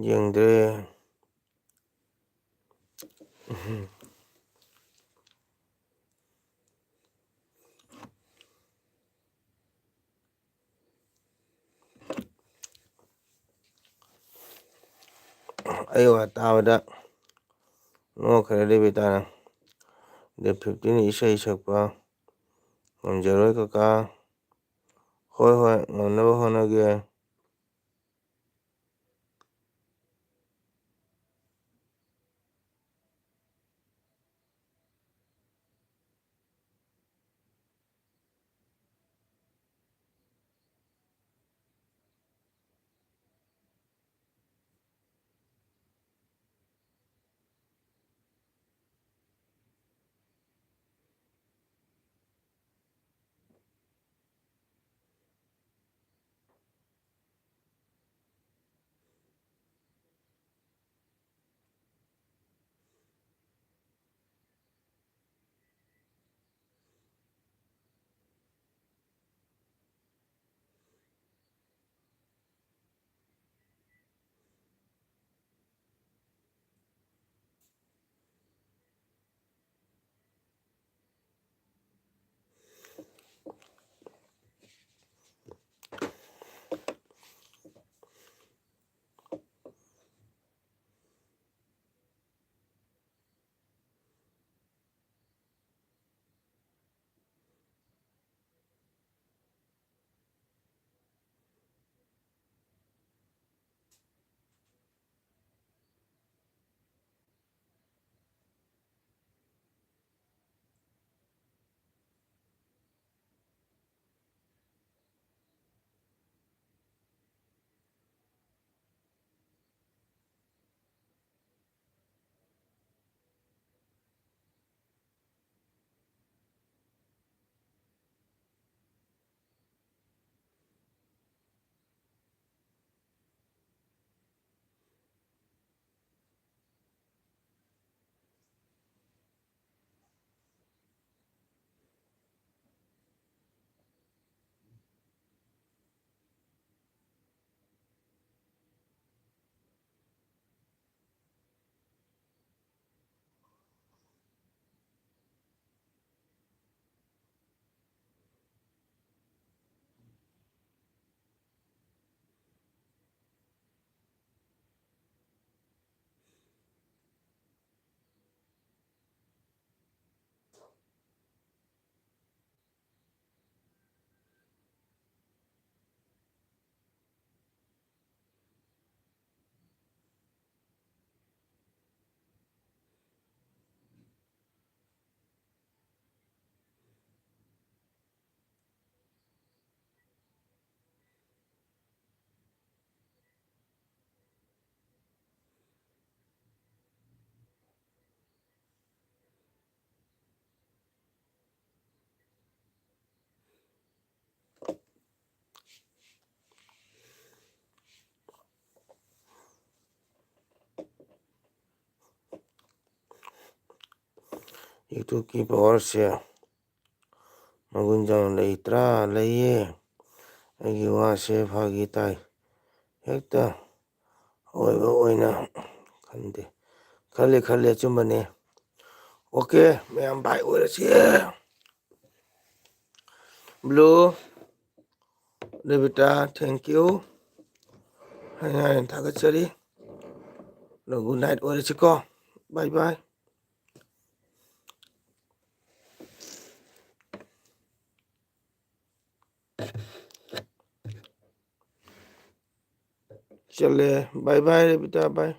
ꯌꯦꯡꯗ꯭ꯔꯦ꯫ ꯑꯩ ꯋꯥ ꯇꯥꯕꯗ ꯅꯣꯛꯈ꯭ꯔꯦ ꯔꯦꯕꯤꯇꯥꯅ꯫ Date fifteen ꯏꯁꯩ ꯁꯛꯄ ꯉꯝꯖꯔꯣꯏ ꯀꯀꯥ꯫ ꯍꯣꯏ, ꯍꯣꯏ, ꯉꯝꯅꯕ ꯍꯣꯠꯅꯒꯦ꯫ YouTubeꯀꯤ powerꯁꯦ ꯃꯒꯨꯟ ꯌꯥꯝ ꯂꯩꯇ꯭ꯔꯥ? ꯂꯩꯌꯦ꯫ ꯑꯩꯒꯤ ꯋꯥꯁꯦ ꯐꯥꯒꯤ ꯇꯥꯏ꯫ ꯍꯦꯛꯇ ꯑꯣꯏꯕ ꯑꯣꯏꯅ ꯈꯟꯗꯦ꯫ ꯈꯜꯂꯦ, ꯈꯜꯂꯦ, ꯑꯆꯨꯝꯕꯅꯦ꯫ OK, ꯃꯌꯥꯝ bye ꯑꯣꯏꯔꯁꯤ꯫ Blue, ꯔꯦꯕꯤꯇꯥ, thank you꯫ ꯍꯥꯏꯅ ꯍꯥꯏꯅ ꯊꯥꯒꯠꯆꯔꯤ꯫ ꯑꯗꯣ good night ꯑꯣꯏꯔꯁꯤꯀꯣ꯫ Bye bye꯫ ꯆꯠꯂꯦ꯫ Bye bye, ꯔꯦꯕꯤꯇꯥ, bye꯫